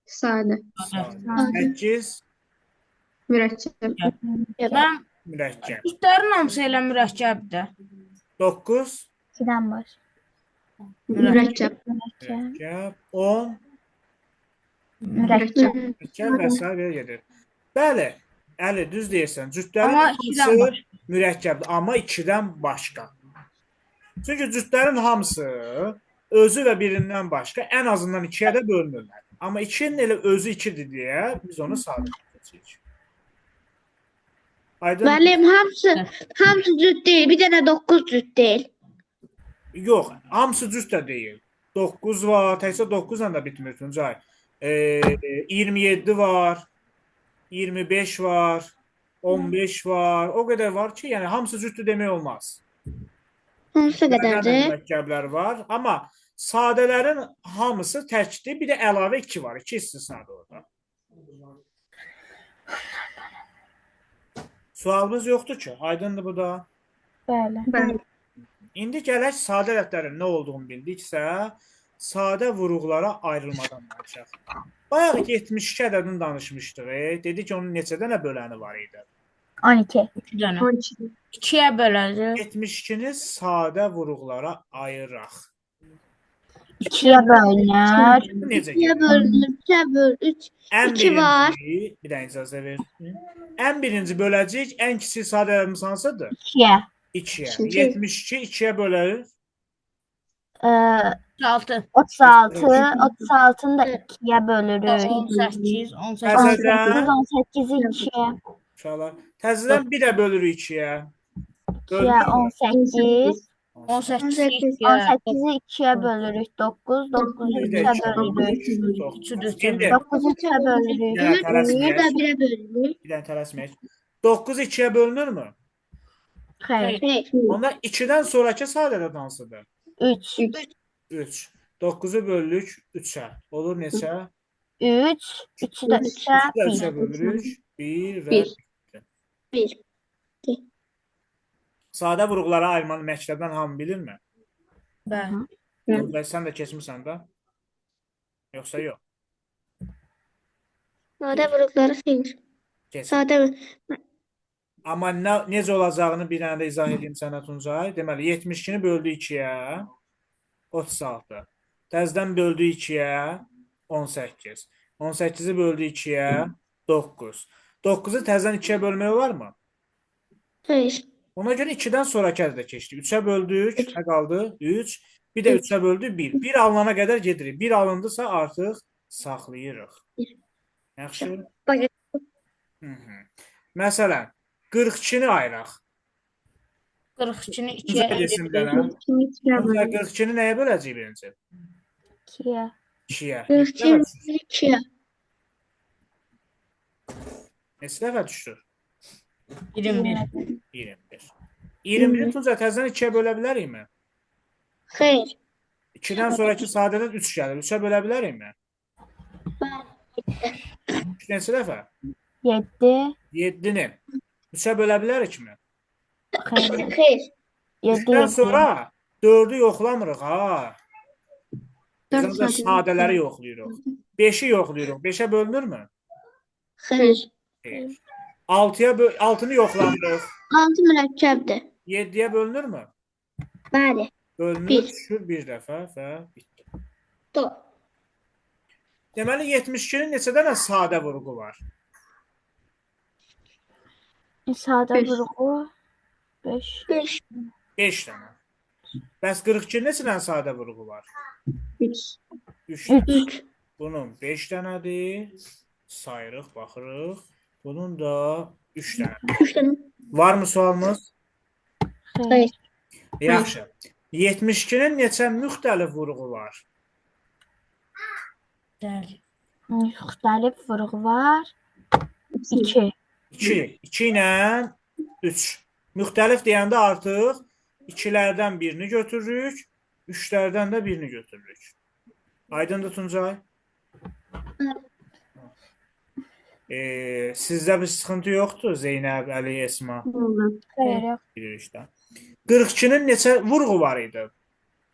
Sadə. 8 Mürəkkəb. Mən mürəkkəb. cütlərin hamısı elə mürəkkəbdir. 9 2-dən başqa. Mürəkkəb. Mürəkkəb. mürəkkəb, 10 Mürəkkəb. mürəkkəb və sair gedir. Bəli, Əli düz deyirsən. Cütlərin Amma ikidən hamısı başqa. mürəkkəbdir, amma 2-dən başqa. Çünki cütlərin hamısı özü və birindən başqa ən azından 2-yə də bölünürlər. Amma 2-nin elə özü 2-dir deyə biz onu sadə keçirik. Aydın? Müəllim, hamısı cüt deyil. Bir dənə 9 cüt deyil. Yox, hamısı cüt də deyil. 9 var, təkcə 9-la da bitmir Tuncay. 27 var, 25 var, 15 var. O qədər var ki, yəni hamısı cütdür demək olmaz. Hansı Bölənlə qədərdir? mürəkkəblər var, amma sadələrin hamısı təkdir. Bir də əlavə 2 var, 2 istisnadır orada. Sualımız yoxdur ki, aydındır bu da. Bəli. Bəli. İndi gələk sadə ədədlərin nə olduğunu bildiksə, sadə vuruqlara ayrılmadan danışaq. Bayaq 72 ədədini danışmışdıq. Dedik ki, onun neçə dənə böləni var idi? 12. 2 dənə. 12. 2-yə böləcək. 72-ni sadə vuruqlara ayıraq. 2-yə bölünür. Bu necə 2-yə gedir? bölünür, 3-ə böl, 3, Ən 2 var. birinci, bir dənə icazə verin. Ən birinci böləcəyik, ən kiçik sadə ədədimiz hansıdır? 2-yə. 2-yə. İki. 72 2-yə bölərik. 36. 36. 36-nı da 2-yə bölürük. 18, 18. Təzədən 18, 18-i 2-yə. uşaqlar, təzədən 1-ə bölürük 2-yə. 2-yə 18. 18 18. 2-yə. 18-i 2-yə bölürük. 9. 9-u Bir də 3-ə 2-yə bölürük. bölürük. İndi 9-u 3-ə bölürük. Bir dənə Bir də tələsməyək. 1-ə bölünür. Bir dənə tələsməyək. 9 2-yə bölünürmü? Xeyr. Xeyr. Onda 2-dən sonrakı sadə ədəd hansıdır? 3. 3. 9-u bölürük 3-ə. Olur neçə? 3. 3-ü də 3-ə 3-ü də 1. 3-ə bölürük. 1 və 1. 1. Sadə vuruqlara ayırmanı məktəbdən hamı bilirmi? Bəli. Bəli. Sən də keçmisən də? Yoxsa yox? Sadə vuruqları xeyr. Keçmir. Sadə Amma necə olacağını bir dənə də izah edeyim sənə Tuncay. Deməli 72-ni böldük 2-yə. 36. Təzədən böldük 2-yə 18. 18-i böldük 2-yə 9. 9-u təzədən 2-yə bölmək olarmı? Xeyr. Ona görə 2-dən sonrakı ədədə keçdik. 3-ə böldük, nə qaldı? 3. Bir də 3-ə böldük 1. 1 alınana qədər gedirik. 1 alındısa artıq saxlayırıq. Yaxşı? Məsələn, 42-ni ayıraq. 42-ni 2-yə Tuncay desin bir dənə. Tuncay 42-ni nəyə böləcəyik birinci? 2-yə. 2-yə. 42 2-yə. Neçə dəfə düşür? 21. 21. 21-i Tuncay təzədən 2-yə bölə bilərikmi? Xeyr. 2-dən sonrakı sadədən 3 gəlir. 3-ə bölə bilərikmi? Bəli. 3 neçə dəfə? 7. 7-ni. 3-ə bölə bilərikmi? Xeyr. Xeyr. 7. 3-dən sonra 4-ü yoxlamırıq ha. Biz ancaq sadələri yoxlayırıq. 5-i yoxlayırıq. 5-ə bölünürmü? Xeyr. Xeyr. 6-nı yoxlamırıq. 6 mürəkkəbdir. 7-yə bölünürmü? Bəli. Bölünür, Bir. düşür bir dəfə və bitdi. Doğru. Deməli 72-nin neçə dənə sadə vurğu var? Sadə Beş. vurğu 5. 5. 5 dənə. Bəs 42-nin neçə dənə sadə vurğu var? 3. 3 dənə. 3. Bunun 5 dənədir. Sayırıq, baxırıq. Bunun da 3 dənə. 3 dənə. Varmı sualımız? Xeyr. Yaxşı. 72-nin neçə müxtəlif vurğu var? Dəli. Müxtəlif vurğu var. 2. 2. 2 ilə 3. Müxtəlif deyəndə artıq 2-lərdən birini götürürük, 3-lərdən də birini götürürük. Aydındır Tuncay? Sizdə bir sıxıntı yoxdur Zeynəb, Əli, Esma? Xeyr, yox. Bilirik də. 42-nin neçə vurğu var idi?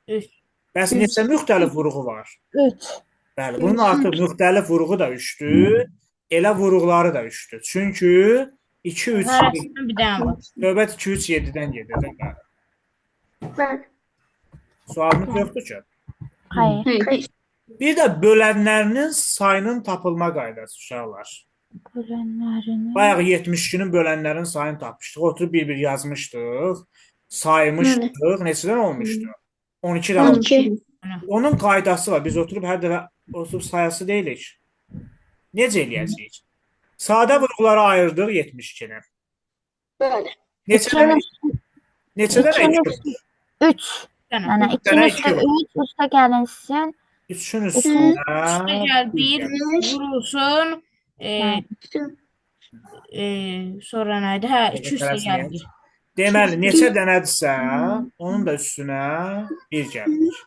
3. Bəs neçə müxtəlif vurğu var? 3. Bəli, bunun artıq müxtəlif vurğu da 3-dür. Elə vurğuları da 3-dür. Çünki 2, 3, 7. Hərəsindən bir dənə var. Növbət 2, 3, 7-dən gedir. Də, bəli. Bəli. Sualımız yoxdur ki. Xeyr. Xeyr. Bir də bölənlərinin sayının tapılma qaydası uşaqlar. Bölənlərinin. Bayaq 72-nin bölənlərin sayını tapmışdıq. Oturub bir-bir yazmışdıq. Saymışdıq. Neçədən olmuşdu? 12 dənə. 12. Onun qaydası var. Biz oturub hər dəfə oturub sayası deyilik. Necə eləyəcəyik? Sadə vurğulara ayırdıq 72-ni. Bəli. Neçə dənə? Neçə dənə 2? 3. Dənə. Yəni Üç dənə 2-nin iki üstə 3, üstə gəlinsin. 3-ün üstünə Üstə gəl 1 vurulsun. Sonra nə idi? Hə, 2 üstə gəl 1. Deməli, neçə dənədirsə, onun da üstünə 1 gəlir.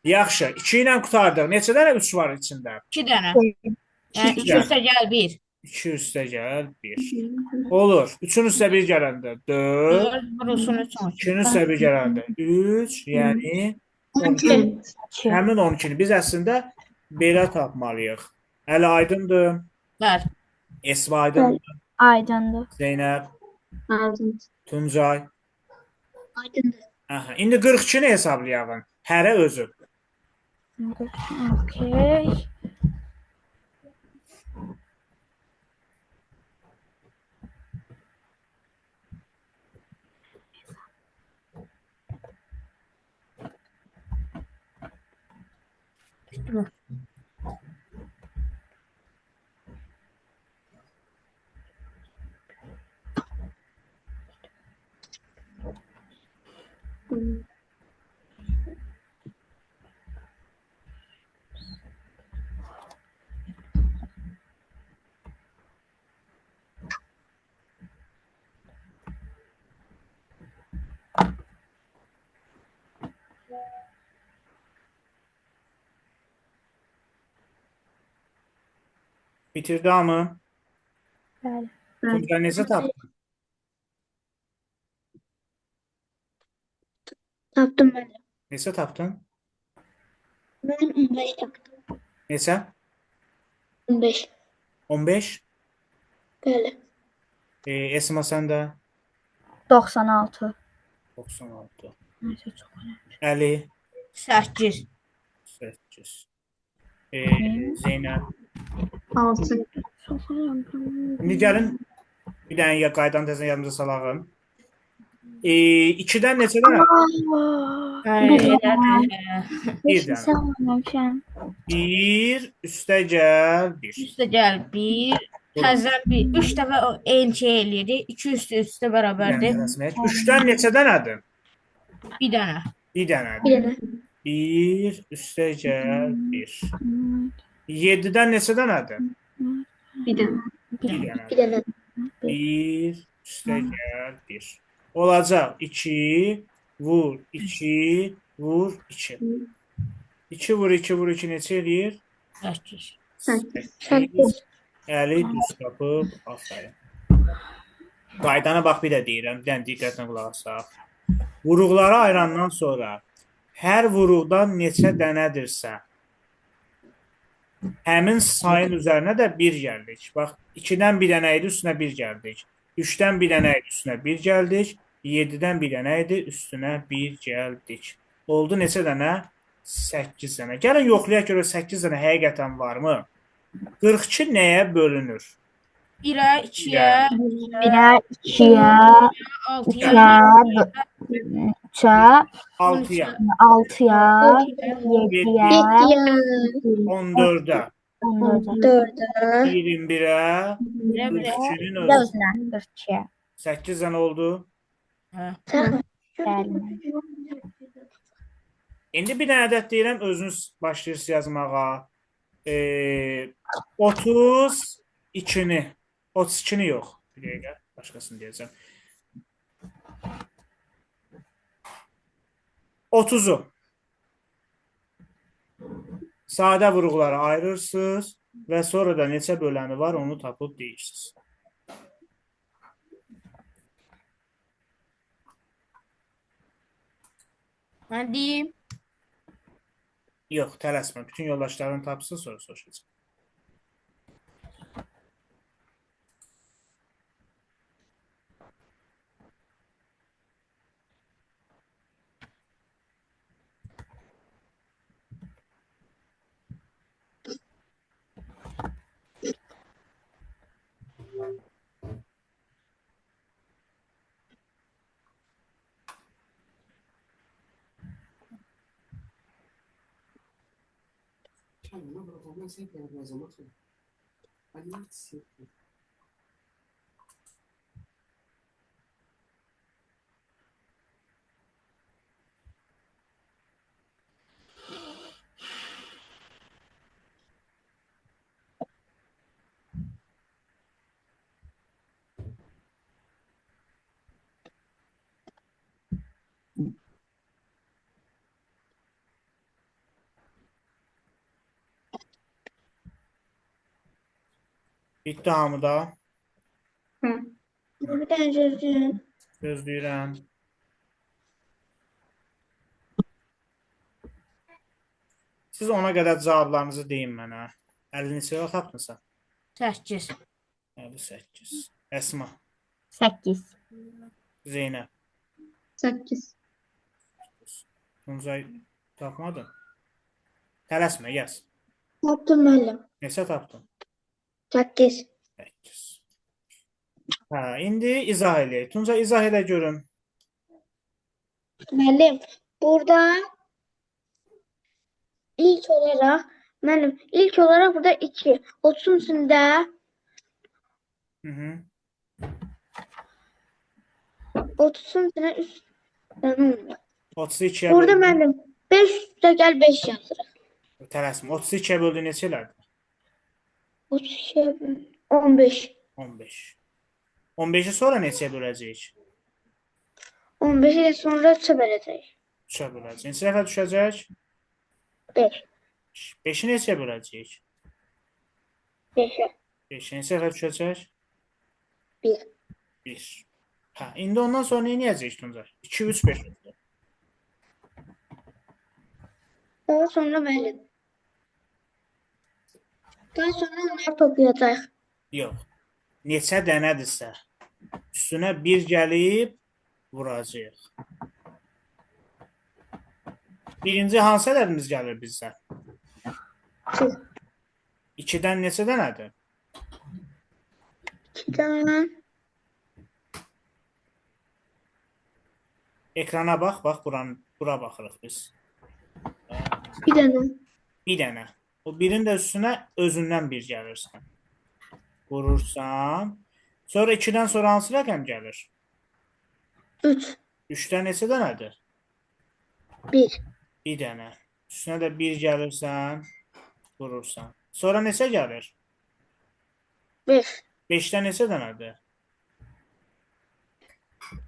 Yaxşı, 2 ilə qurtardıq. Neçə dənə 3 var içində? 2 dənə. Yəni 2 üstə gəl 1. 2 üstə gəl 1. Olur. 3-ün üstə 1 gələndə 4. 4 vurulsun 3 12. 2-nin üstə 1 gələndə 3, yəni 12. 2. Həmin 12-ni biz əslində belə tapmalıyıq. Əli aydındır. Bəli. Esma aydındır. Aydındır. Zeynəb, Aydın. Tuncay. Aydındır. Aha, indi 42-ni hesablayalım. Hərə özü. Okey. Bitirdi hamı. Bəli. Tuncay neçə tapdın? Tapdım mən. Neçə tapdın? Mən 15 tapdım. Neçə? 15. 15? Bəli. Esma sən də? 96. 96. Nəysə çox önəmli. Əli? 8. 8. Zeynəb. 6. İndi gəlin bir dənə qaydanı təzədən yadımıza salağım. 2-dən neçə dənə? Hə, elədir. Hə. Bir dənə. 1 üstə gəl 1. Üstə gəl 1. Təzədən 1. 3 dəfə o eyni şey eləyirik. 2 üstə üstə bərabərdir. 3-dən neçə dənədir? Bir dənə. Bir dənədir. Bir dənə. 1 üstə gəl 1. 7-dən neçə dənədir? Bir dənə. Bir dənədir. Bir dənə. 1 üstə gəl 1. Olacaq 2 vur 2 vur 2. 2 vur 2 vur 2 neçə eləyir? 8. 8. 8. Əli düz tapıb, aferin. Qaydana bax bir də deyirəm, bir dənə diqqətlə qulaq asaq. Vuruqları ayırandan sonra hər vuruqdan neçə dənədirsə, həmin sayın üzərinə də 1 gəldik. Bax, 2-dən bir dənə idi, üstünə 1 gəldik. 3-dən bir dənə idi, üstünə 1 gəldik. 7-dən bir dənə idi, üstünə 1 gəldik. Oldu neçə dənə? 8 dənə. Gəlin yoxlayaq görək 8 dənə həqiqətən varmı? 42 nəyə bölünür? 1-ə, 2-yə, 1-ə, 2-yə, 6-ya, 3-ə, 6-ya, 6-ya, 7-yə, 7-yə, 14-ə, 14-ə. 4-ə, 21-ə, 1-ə, 1-ə. 42-nin Bir də özü. özünə 42-yə. 8 dənə oldu. Hə. Bəli. İndi bir dənə ədəd deyirəm, özünüz başlayırsınız yazmağa. 32-ni, 32-ni yox. Bir dəqiqə, başqasını deyəcəm. 30-u. Sadə vuruqlara ayırırsınız və sonra da neçə böləni var onu tapıb deyirsiniz. Mən deyim. Yox, tələsmə. Bütün yoldaşların tapsın, sonra soruşacağım. Bitdi hamıda. Hə. Bir dənə gözləyirəm. Gözləyirəm. Siz ona qədər cavablarınızı deyin mənə. 50 neçə yox tapdın sən? 8. 58. Əsma, 8. Zeynəb, 8. Tuncay tapmadın? Tələsmə, yaz. Tapdım müəllim. Neçə tapdın? 8. 8. Hə, indi izah eləyək. Tuncay, izah elə görüm. Müəllim, burada ilk olaraq müəllim, ilk olaraq burada 2. 30-un üstündə Hı -hı. 30-un üstünə 3 dənə olmalı. 32-yə Burada böldün. müəllim 5 üstə gəl 5 yazırıq. Tələsmə. 32-yə böldün neçə elədi? 32 15. 15. 15-i sonra neçəyə böləcəyik? 15-i də sonra 3-ə böləcəyik. 3-ə böləcəyik. Neçə dəfə düşəcək? 5. 5-i neçəyə böləcəyik? 5-ə. 5-i neçə dəfə düşəcək? 1. 1. Hə, indi ondan sonra nə edəcəyik Tuncay? 2, 3, 5 oldu. Daha sonra müəllim. Daha sonra onları toplayacağıq. Yox. Neçə dənədirsə, üstünə 1 gəlib vuracağıq. Birinci hansı ədədimiz gəlir bizə? 2. 2-dən neçə dənədir? 2-dən Ekrana bax, bax bura baxırıq biz. 1 dənə. Bir dənə. O birin də üstünə özündən bir gəlirsən. Vurursan. Sonra 2-dən sonra hansı rəqəm gəlir? 3. 3-dən neçə dənədir? 1. Bir dənə. Üstünə də 1 gəlirsən, vurursan. Sonra neçə gəlir? 5. 5-dən neçə dənədir?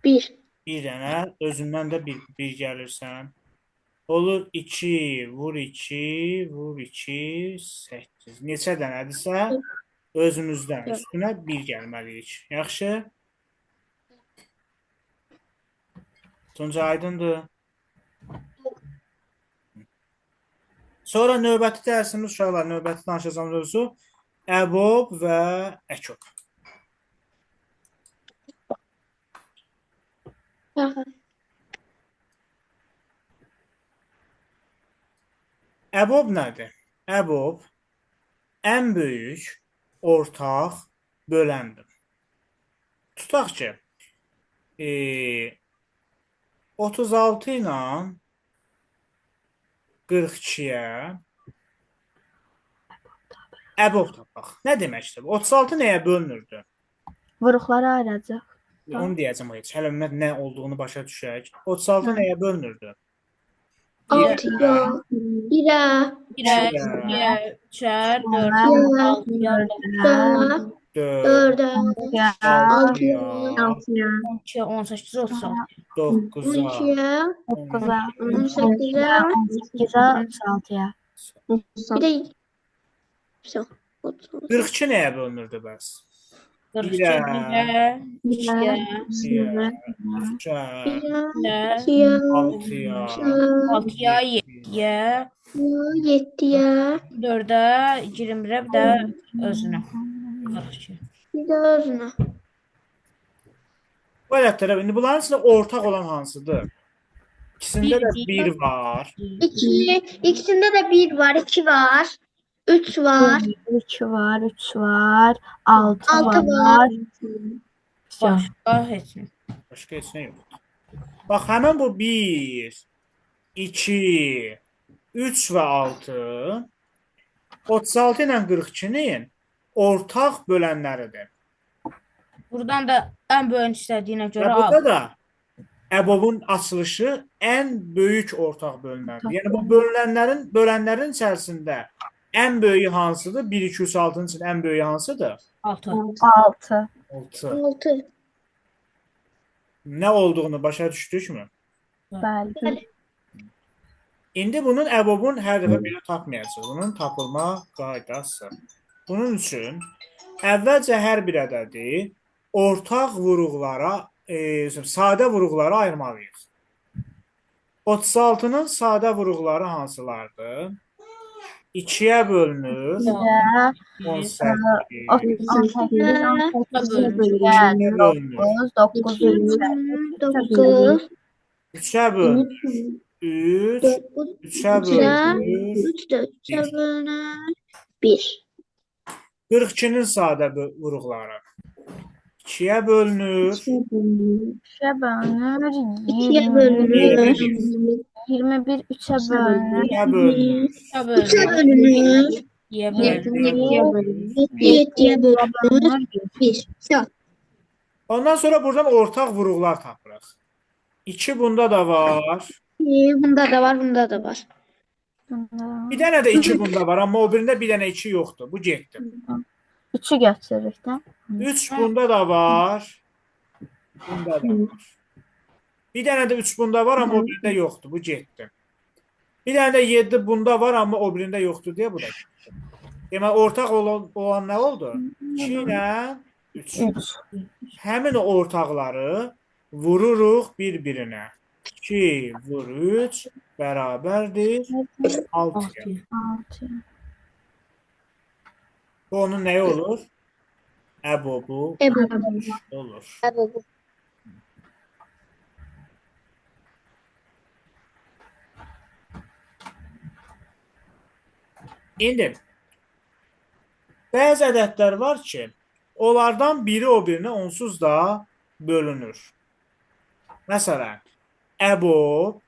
1. Bir dənə. Özündən də bir gəlirsən. Olur 2, vur 2, vur 2, 8. Neçə dənədirsə, özümüzdən üstünə 1 gəlməliyik. Yaxşı? Tunca aydındır. Sonra növbəti dərsimiz uşaqlar, növbəti danışacağımız mövzu əbob və əkob. Əbob nədir? Əbob ən böyük ortaq böləndir. Tutaq ki, 36 ilə 42-yə əbob tapaq. Nə deməkdir? 36 nəyə bölünürdü? Vuruqları ayıracaq. Onu deyəcəm heç. Hələ ümumiyyətlə nə olduğunu başa düşək. 36 nəyə bölünürdü? 6-ya, 1-ə, 1-ə, 2-yə, 3-ə, 4-ə, 6-ya, 4-ə, 4, 4-ə, 6-ya, 6-ya, 12-yə, 18-ə, 36. 9-a, 12-yə, 9-a, 18-ə, 18-ə, 36-ya. bir də 42 nəyə bölünürdü bəs? 42 1-ə, 2-yə, 2-yə, 3-ə, 1-ə, 2-yə, 2-yə, 6-ya, 6-ya, 7-yə, 7-yə, 4-ə, 21-ə, bir də özünə. 42. bir də özünə. Bu ədədlərə, indi bunların içində ortaq olan hansıdır? İkisində də 1 var. 2, ikisində də 1 var, 2 var, 3 var, 2 var, 3 var, 6 6 var. var. Başqa heç nə. Başqa heç nə yoxdur. Bax, həmin bu 1, 2, 3 və 6 36 ilə 42-nin ortaq bölənləridir. Buradan da ən böyüyünü istədiyinə Və görə burada da əbobun açılışı ən böyük ortaq bölünəndir. Yəni bu bölənlərin içərisində ən böyüyü hansıdır? 1, 2, 3, 6-nın üçün ən böyüyü hansıdır? 6. 6. 6. 6. Nə olduğunu başa düşdükmü? Bəli. İndi bunun əbobun hər dəfə belə tapmayacaq. Bunun tapılma qaydası. Bunun üçün əvvəlcə hər bir ədədi ortaq vuruqlara, sadə vuruqlara ayırmalıyıq. 36-nın sadə vuruqları hansılardır? 2-yə bölünür 18. 18, 2-yə bölünür. 9, 9, 3, 9, 3-ə bölünür. 3, 9, 3-ə bölünür. 3 də 3-ə bölünür. 1. 42-nin sadə vuruqları. 2-yə bölünür. 3-ə bölünür. 2-yə bölünür. 21 3-ə bölünür. 2-yə bölünür. 3-ə bölünür. 7-yə bölünür. 7-yə bölünür. 1. Ondan sonra buradan ortaq vuruqlar tapırıq. 2 bunda da var. Bunda da var, bunda da var. Bir dənə də 2 bunda var, amma o birində bir dənə 2 yoxdur. Bu getdi. 3-ü götürürük də. 3 bunda da var. Bunda da var. Bir dənə də 3 bunda var, amma o birində yoxdur. Bu getdi. Bir dənə də 7 bunda var, amma o birində yoxdur deyə bu da getdi. Deməli, ortaq olan nə oldu? 2 ilə 3. 3. Həmin o ortaqları vururuq bir-birinə. 2 vur 3 bərabərdir 6-ya. 6. Bu onun nəyi olur? Əbobu olur. Əbobu. İndi bəzi ədədlər var ki, onlardan biri o birinə onsuz da bölünür. Məsələn, əbob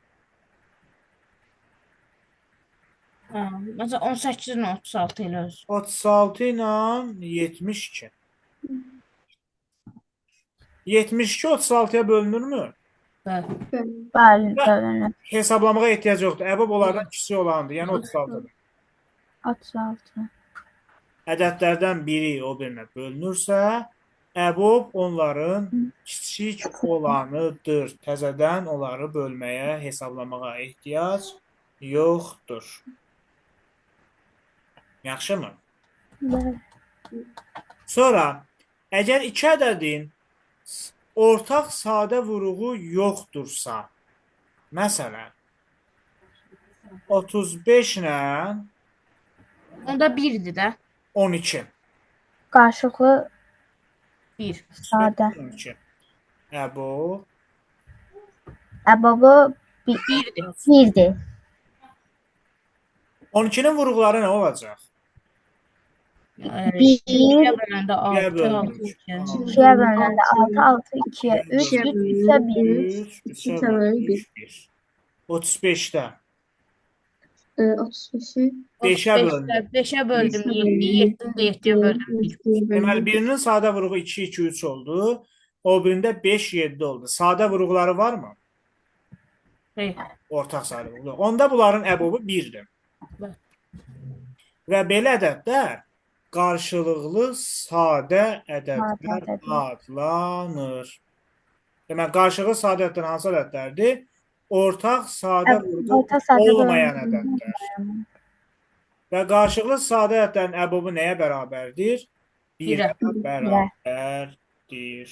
Hə, məsələn 18 ilə 36 ilə öz. 36 ilə 72. 72 36-ya bölünürmü? Bəli. Bəli. Bəli, bölünür. Hesablamağa ehtiyac yoxdur. Əbob onlardan kiçik olandır, yəni 36-dır. 36. Ədədlərdən biri o birinə bölünürsə, əbob onların kiçik olanıdır. Təzədən onları bölməyə, hesablamağa ehtiyac yoxdur. Yaxşımı? Bəli. Sonra, əgər iki ədədin ortaq sadə vuruğu yoxdursa, məsələn, 35 ilə Onda 1-dir də. 12. Qarşılıqlı 1. sadə. 12. Əbob Əbobı 1-dir. 1-dir. 12-nin vuruqları nə olacaq? 1 2-yə böləndə 2-yə 6, bölünür. 6, 2. 2-yə bölünəndə 6, 6, 2-yə 3, 2-yə 3, 3-ə 1. 3, 3-ə bölünür 1. 35-də 35-i 5-ə bölündü. 5-ə böldüm 7, 7-ni də 7-yə böldüm 1. Deməli, birinin sadə vuruğu 2, 2, 3 oldu. O birində 5, 7 oldu. Sadə vuruqları varmı? Xeyr. Ortaq sadə vuruqları. Onda bunların əbobu 1-dir. Bəli. Və belə ədədlər qarşılıqlı sadə ədədlər ədədlər. adlanır. Deməli, qarşılıqlı sadə ədədlər hansı ədədlərdir? Ortaq sadə vuruğu Ortaq sadə olmayan vuruğu ədədlər. Və qarşılıqlı sadə ədədlərin əbobu nəyə bərabərdir? 1-ə bərabərdir.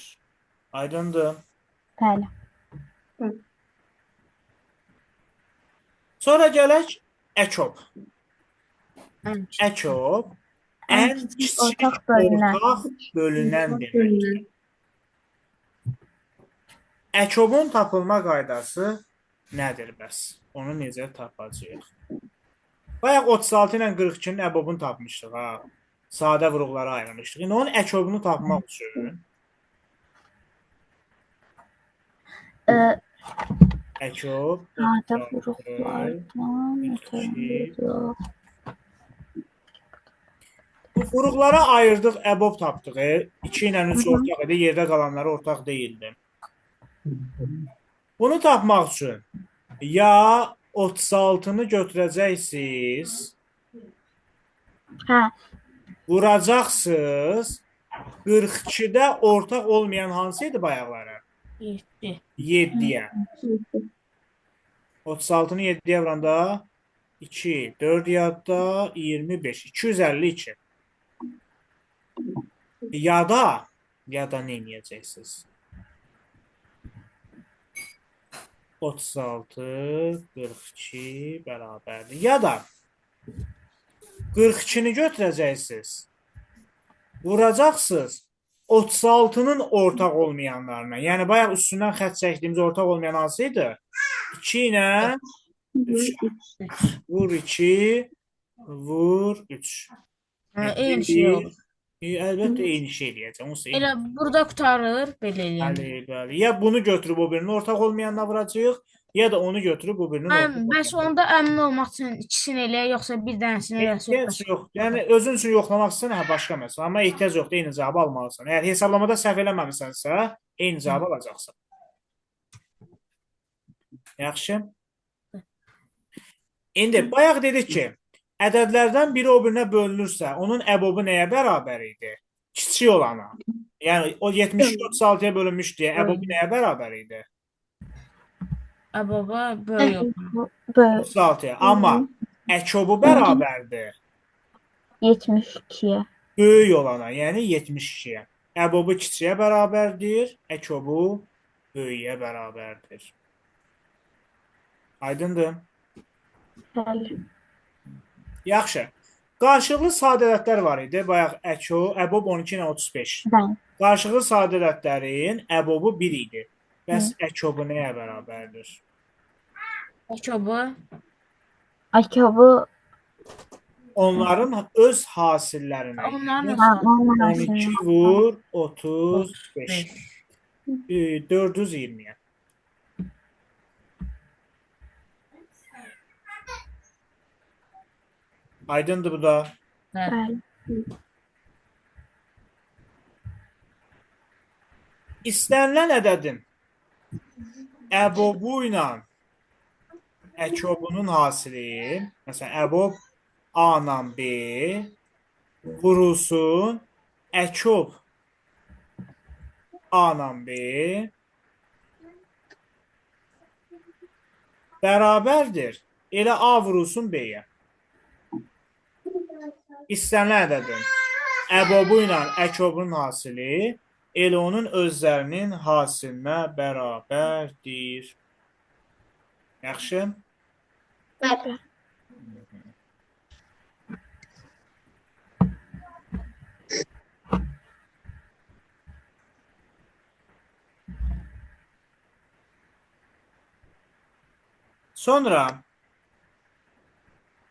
Aydındır. Bəli. Sonra gələk əkob. Ən Əkob Ən ən kiçik kiçik ortaq bölünən. ortaq bölünən deməkdir. Əkobun tapılma qaydası nədir bəs? Onu necə tapacağıq? Bayaq 36 ilə 42-nin əbobunu tapmışdıq ha. Sadə vuruqlara ayırmışdıq. İndi onun əkobunu tapmaq üçün əkob Sadə 36 vuruqlardan ötürü. Bu vuruqlara ayırdıq, əbob tapdıq. 2 ilə 3 ortaq idi, yerdə qalanları ortaq deyildi. Bunu tapmaq üçün ya 36-nı götürəcəksiniz, Hə, vuracaqsınız. 42-də ortaq olmayan hansı idi bayaqları? 7. 7-yə. 36-nı 7-yə vuranda 2, 4 yadda 25, 252. Ya da nə eləyəcəksiniz? 36, 42 bərabərdir. Ya da 42-ni götürəcəksiniz. Vuracaqsınız 36-nın ortaq olmayanlarına. Yəni bayaq üstündən xətt çəkdiyimiz ortaq olmayan hansı idi? 2 ilə 3. Vur 2, vur 3. Hə, eyni şey olur. Əlbəttə eyni şey eləyəcəm. Onsuz eyni. Elə burada qurtarır, belə eləyəndə. Bəli, bəli. Ya bunu götürüb o birinin ortaq olmayanına vuracağıq, ya da onu götürüb o birinin Mən ortaq bəs olmayanına. onda əmin olmaq üçün ikisini eləyək, yoxsa bir dənəsini eləsək Ehtiyac yox. Yəni özün üçün yoxlamaq istəsən, hə başqa məsələ. Amma ehtiyac yoxdur, eyni cavabı almalısan. Əgər hesablamada səhv eləməmisənsə, eyni cavabı alacaqsan. Yaxşı. İndi bayaq dedik ki, ədədlərdən biri o birinə bölünürsə, onun əbobu nəyə bərabər idi? Kiçik olana. Yəni o 72 36-ya bölünmüş deyə əbobu nəyə bərabər idi? Əboba böyük olan. Böyük 36-ya. Amma əkobu bərabərdir 72-yə. böyük olana, yəni 72-yə. Əbobu kiçiyə bərabərdir, əkobu böyüyə bərabərdir. Aydındır? Bəli. Yaxşı. Qarşılıqlı sadə ədədlər var idi. Bayaq əbob 12 ilə 35. Bəli. Qarşılıqlı sadə ədədlərin əbobu 1 idi. Bəs əkobu nəyə bərabərdir? Əkobu Əkobu Onların öz hasillərinə. Onların Yəni öz hasilləri. Onların 12 hasilinə. vur 35. 5. 420-yə. Aydındır bu da. Bəli. Bəli. İstənilən ədədin əbobu ilə əkobunun hasili, məsələn, əbob A ilə B vurulsun əkob A ilə B bərabərdir. Elə A vurulsun B-yə. İstənilən ədədin əbobu ilə əkobunun hasili elə onun özlərinin hasilinə bərabərdir. Yaxşı? Bəli. Sonra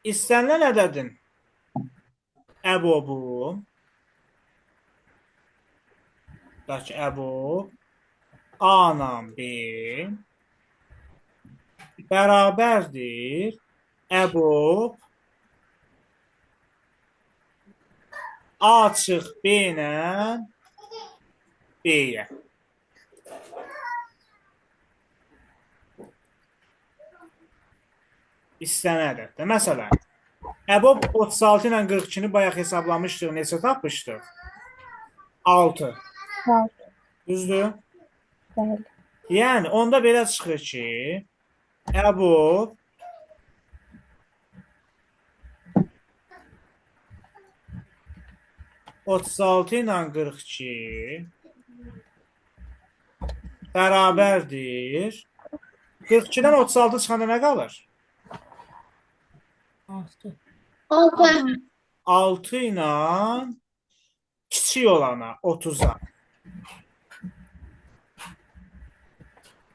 istənilən ədədin əbobu, tutaq ki, əbob A ilə B bərabərdir əbob A çıx B ilə B-yə. İstənilən ədəddə. Məsələn, əbob 36 ilə 42-ni bayaq hesablamışdıq. Neçə tapmışdıq? 6. 6. Düzdür? Bəli. Yəni, onda belə çıxır ki, əbob 36 ilə 42 bərabərdir. 42-dən 36 çıxanda nə qalır? 6. 6. 6 ilə kiçik olana 30-a.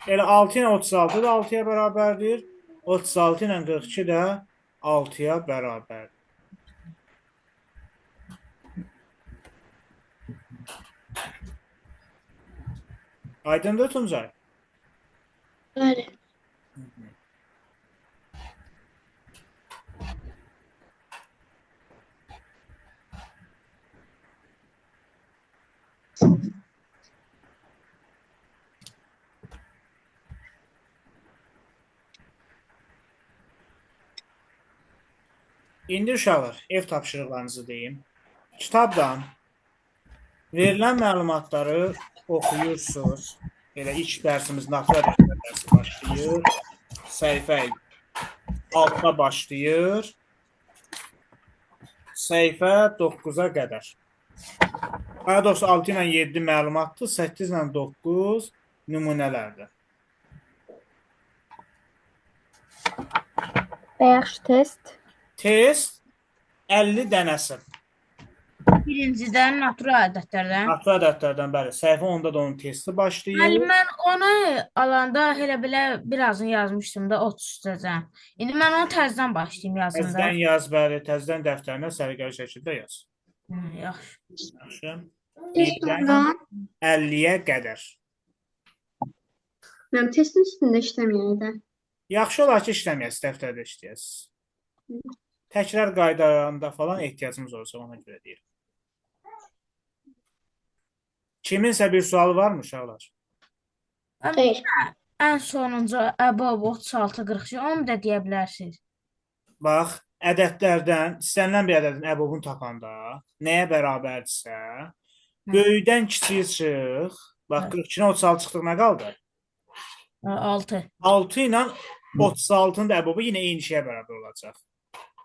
Elə 6 ilə 36 da 6-ya bərabərdir. 36 ilə 42 də 6-ya bərabərdir. Aydındır Tuncay? Bəli. İndi uşaqlar, ev tapşırıqlarınızı deyim. Kitabdan verilən məlumatları oxuyursunuz. Elə ilk dərsimiz natural ədədlər dərsi başlayır. Səhifə 6-da başlayır. Səhifə 9-a qədər. Daha doğrusu 6 ilə 7 məlumatdır, 8 ilə 9 nümunələrdir. Bəyax test. Test 50 dənəsi. Birincidən natural ədədlərdən. Natural ədədlərdən bəli. Səhifə 10-da da onun testi başlayır. Müəllim, mən onu alanda elə belə birazını yazmışdım da 30 üstəcən. İndi mən onu təzədən başlayım yazım da. Təzədən yaz, bəli, təzədən dəftərinə səliqəli şəkildə yaz. Yaxşı. Yaxşı. Test 1-dən ondan. 50-yə qədər. Mənim testin üstündə işləməyək də. Yaxşı olar ki, işləməyəsiniz, dəftərdə işləyəsiniz. Təkrar qaydalarında falan ehtiyacımız olacaq, ona görə deyirəm. Kiminsə bir sualı varmı uşaqlar? Xeyr. Ən sonuncu əbob 36 42 onu da deyə bilərsiniz. Bax, ədədlərdən istənilən bir ədədin əbobunu tapanda nəyə bərabərdirsə, böyükdən kiçiyi çıx. Bax, 42-dən 36 çıxdıq, nə qaldı? 6. 6 ilə 36-nın da əbobu yenə eyni şeyə bərabər olacaq.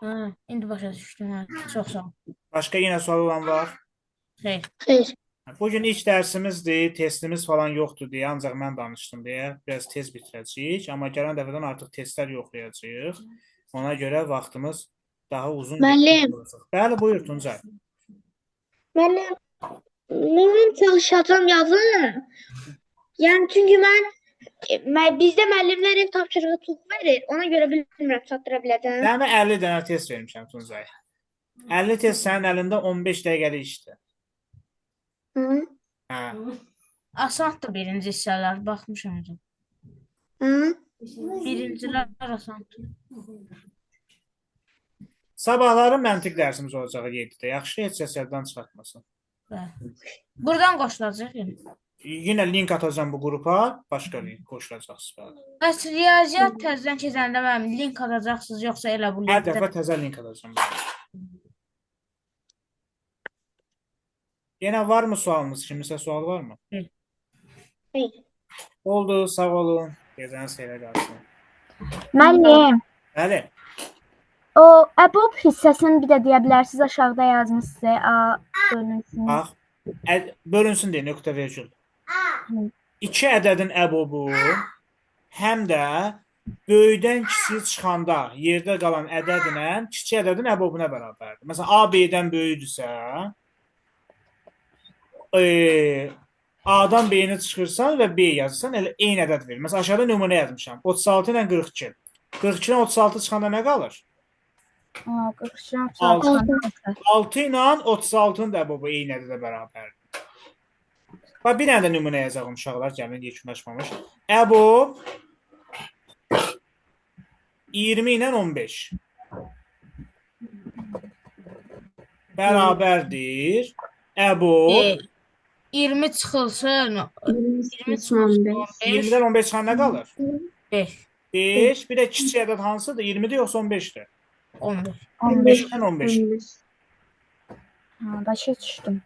Hə, indi başa düşdüm. Hə. Çox sağ ol. Başqa yenə sual olan var? Xeyr. Xeyr. Bugün ilk dərsimizdir, testimiz falan yoxdur deyə, ancaq mən danışdım deyə biraz tez bitirəcəyik. Amma gələn dəfədən artıq testlər yoxlayacağıq. Ona görə vaxtımız daha uzun Müəllim. olacaq. Bəli, buyur Tuncay. Müəllim, mən çalışacağam yazın. Yəni çünki mən bizdə müəllimlər ev tapşırığı çox verir. Ona görə bilmirəm çatdıra biləcəm. Sənə 50 dənə test vermişəm Tuncay. 50 test sənin əlində 15 dəqiqəlik işdir. Hı? Hə. Asandır birinci hissələr, baxmışam özüm. Hı? Birincilər asandır. Sabahları məntiq dərsimiz olacaq 7-də. Yaxşı, heç kəs yaddan çıxartmasın. Bəli. Buradan qoşulacaq yəni. Yenə link atacağam bu qrupa, başqa link qoşulacaqsınız. Bəli. Bəs riyaziyyat təzədən keçəndə mənim link atacaqsınız, yoxsa elə bu Hər linkdə? dəfə təzə link atacağam. Bəli. Yenə varmı sualınız? Kimisə sual varmı? Yox. Xeyr. Oldu, sağ olun. Gecəniz xeyrə qalsın. Müəllim, Bəli. o əbob hissəsini bir də deyə bilərsiniz, aşağıda yazmışsınız. A bölünsün. Bax, bölünsün deyə nöqtə vergül. Hı. İki ədədin əbobu həm də böyükdən kiçiyi çıxanda yerdə qalan ədədlə kiçik ədədin əbobuna bərabərdir. Məsələn, A B-dən böyükdürsə, A-dan B-ni çıxırsan və B yazırsan, elə eyni ədəd verir. Məsələn, aşağıda nümunə yazmışam. 36 ilə 42. 42-dən 36 çıxanda nə qalır? A, 42-dən Altı. 36. 6 ilə 36-nın da əbobu eyni ədədə bərabərdir. Bax, bir dənə də nümunə yazacağım uşaqlar, gəlin yekunlaşmamış. Əbob 20 ilə 15 bərabərdir. Əbob 20 çıxılsın, 20 20 çıxılsın 15. 15, 20-dən 15 çıxan nə qalır? 5, 5. Bir də kiçik ədəd hansıdır? 20-dir yoxsa 15-dir? 15. 15. 5-dən 15. 15. Ha, başa düşdüm.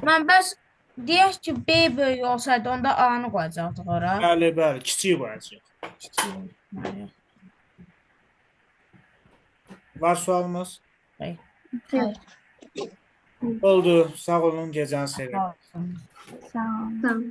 Mən bəs deyək ki, B böyük olsaydı, onda A-nı qoyacaqdıq ora. Bəli, bəli, kiçik qoyacağıq. Kiçik. Yox. Var sualımız? Xeyr. Xeyr. Oldu. Sağ olun, gecəniz xeyrə. Sağ olun. Sağ olun. Tamam.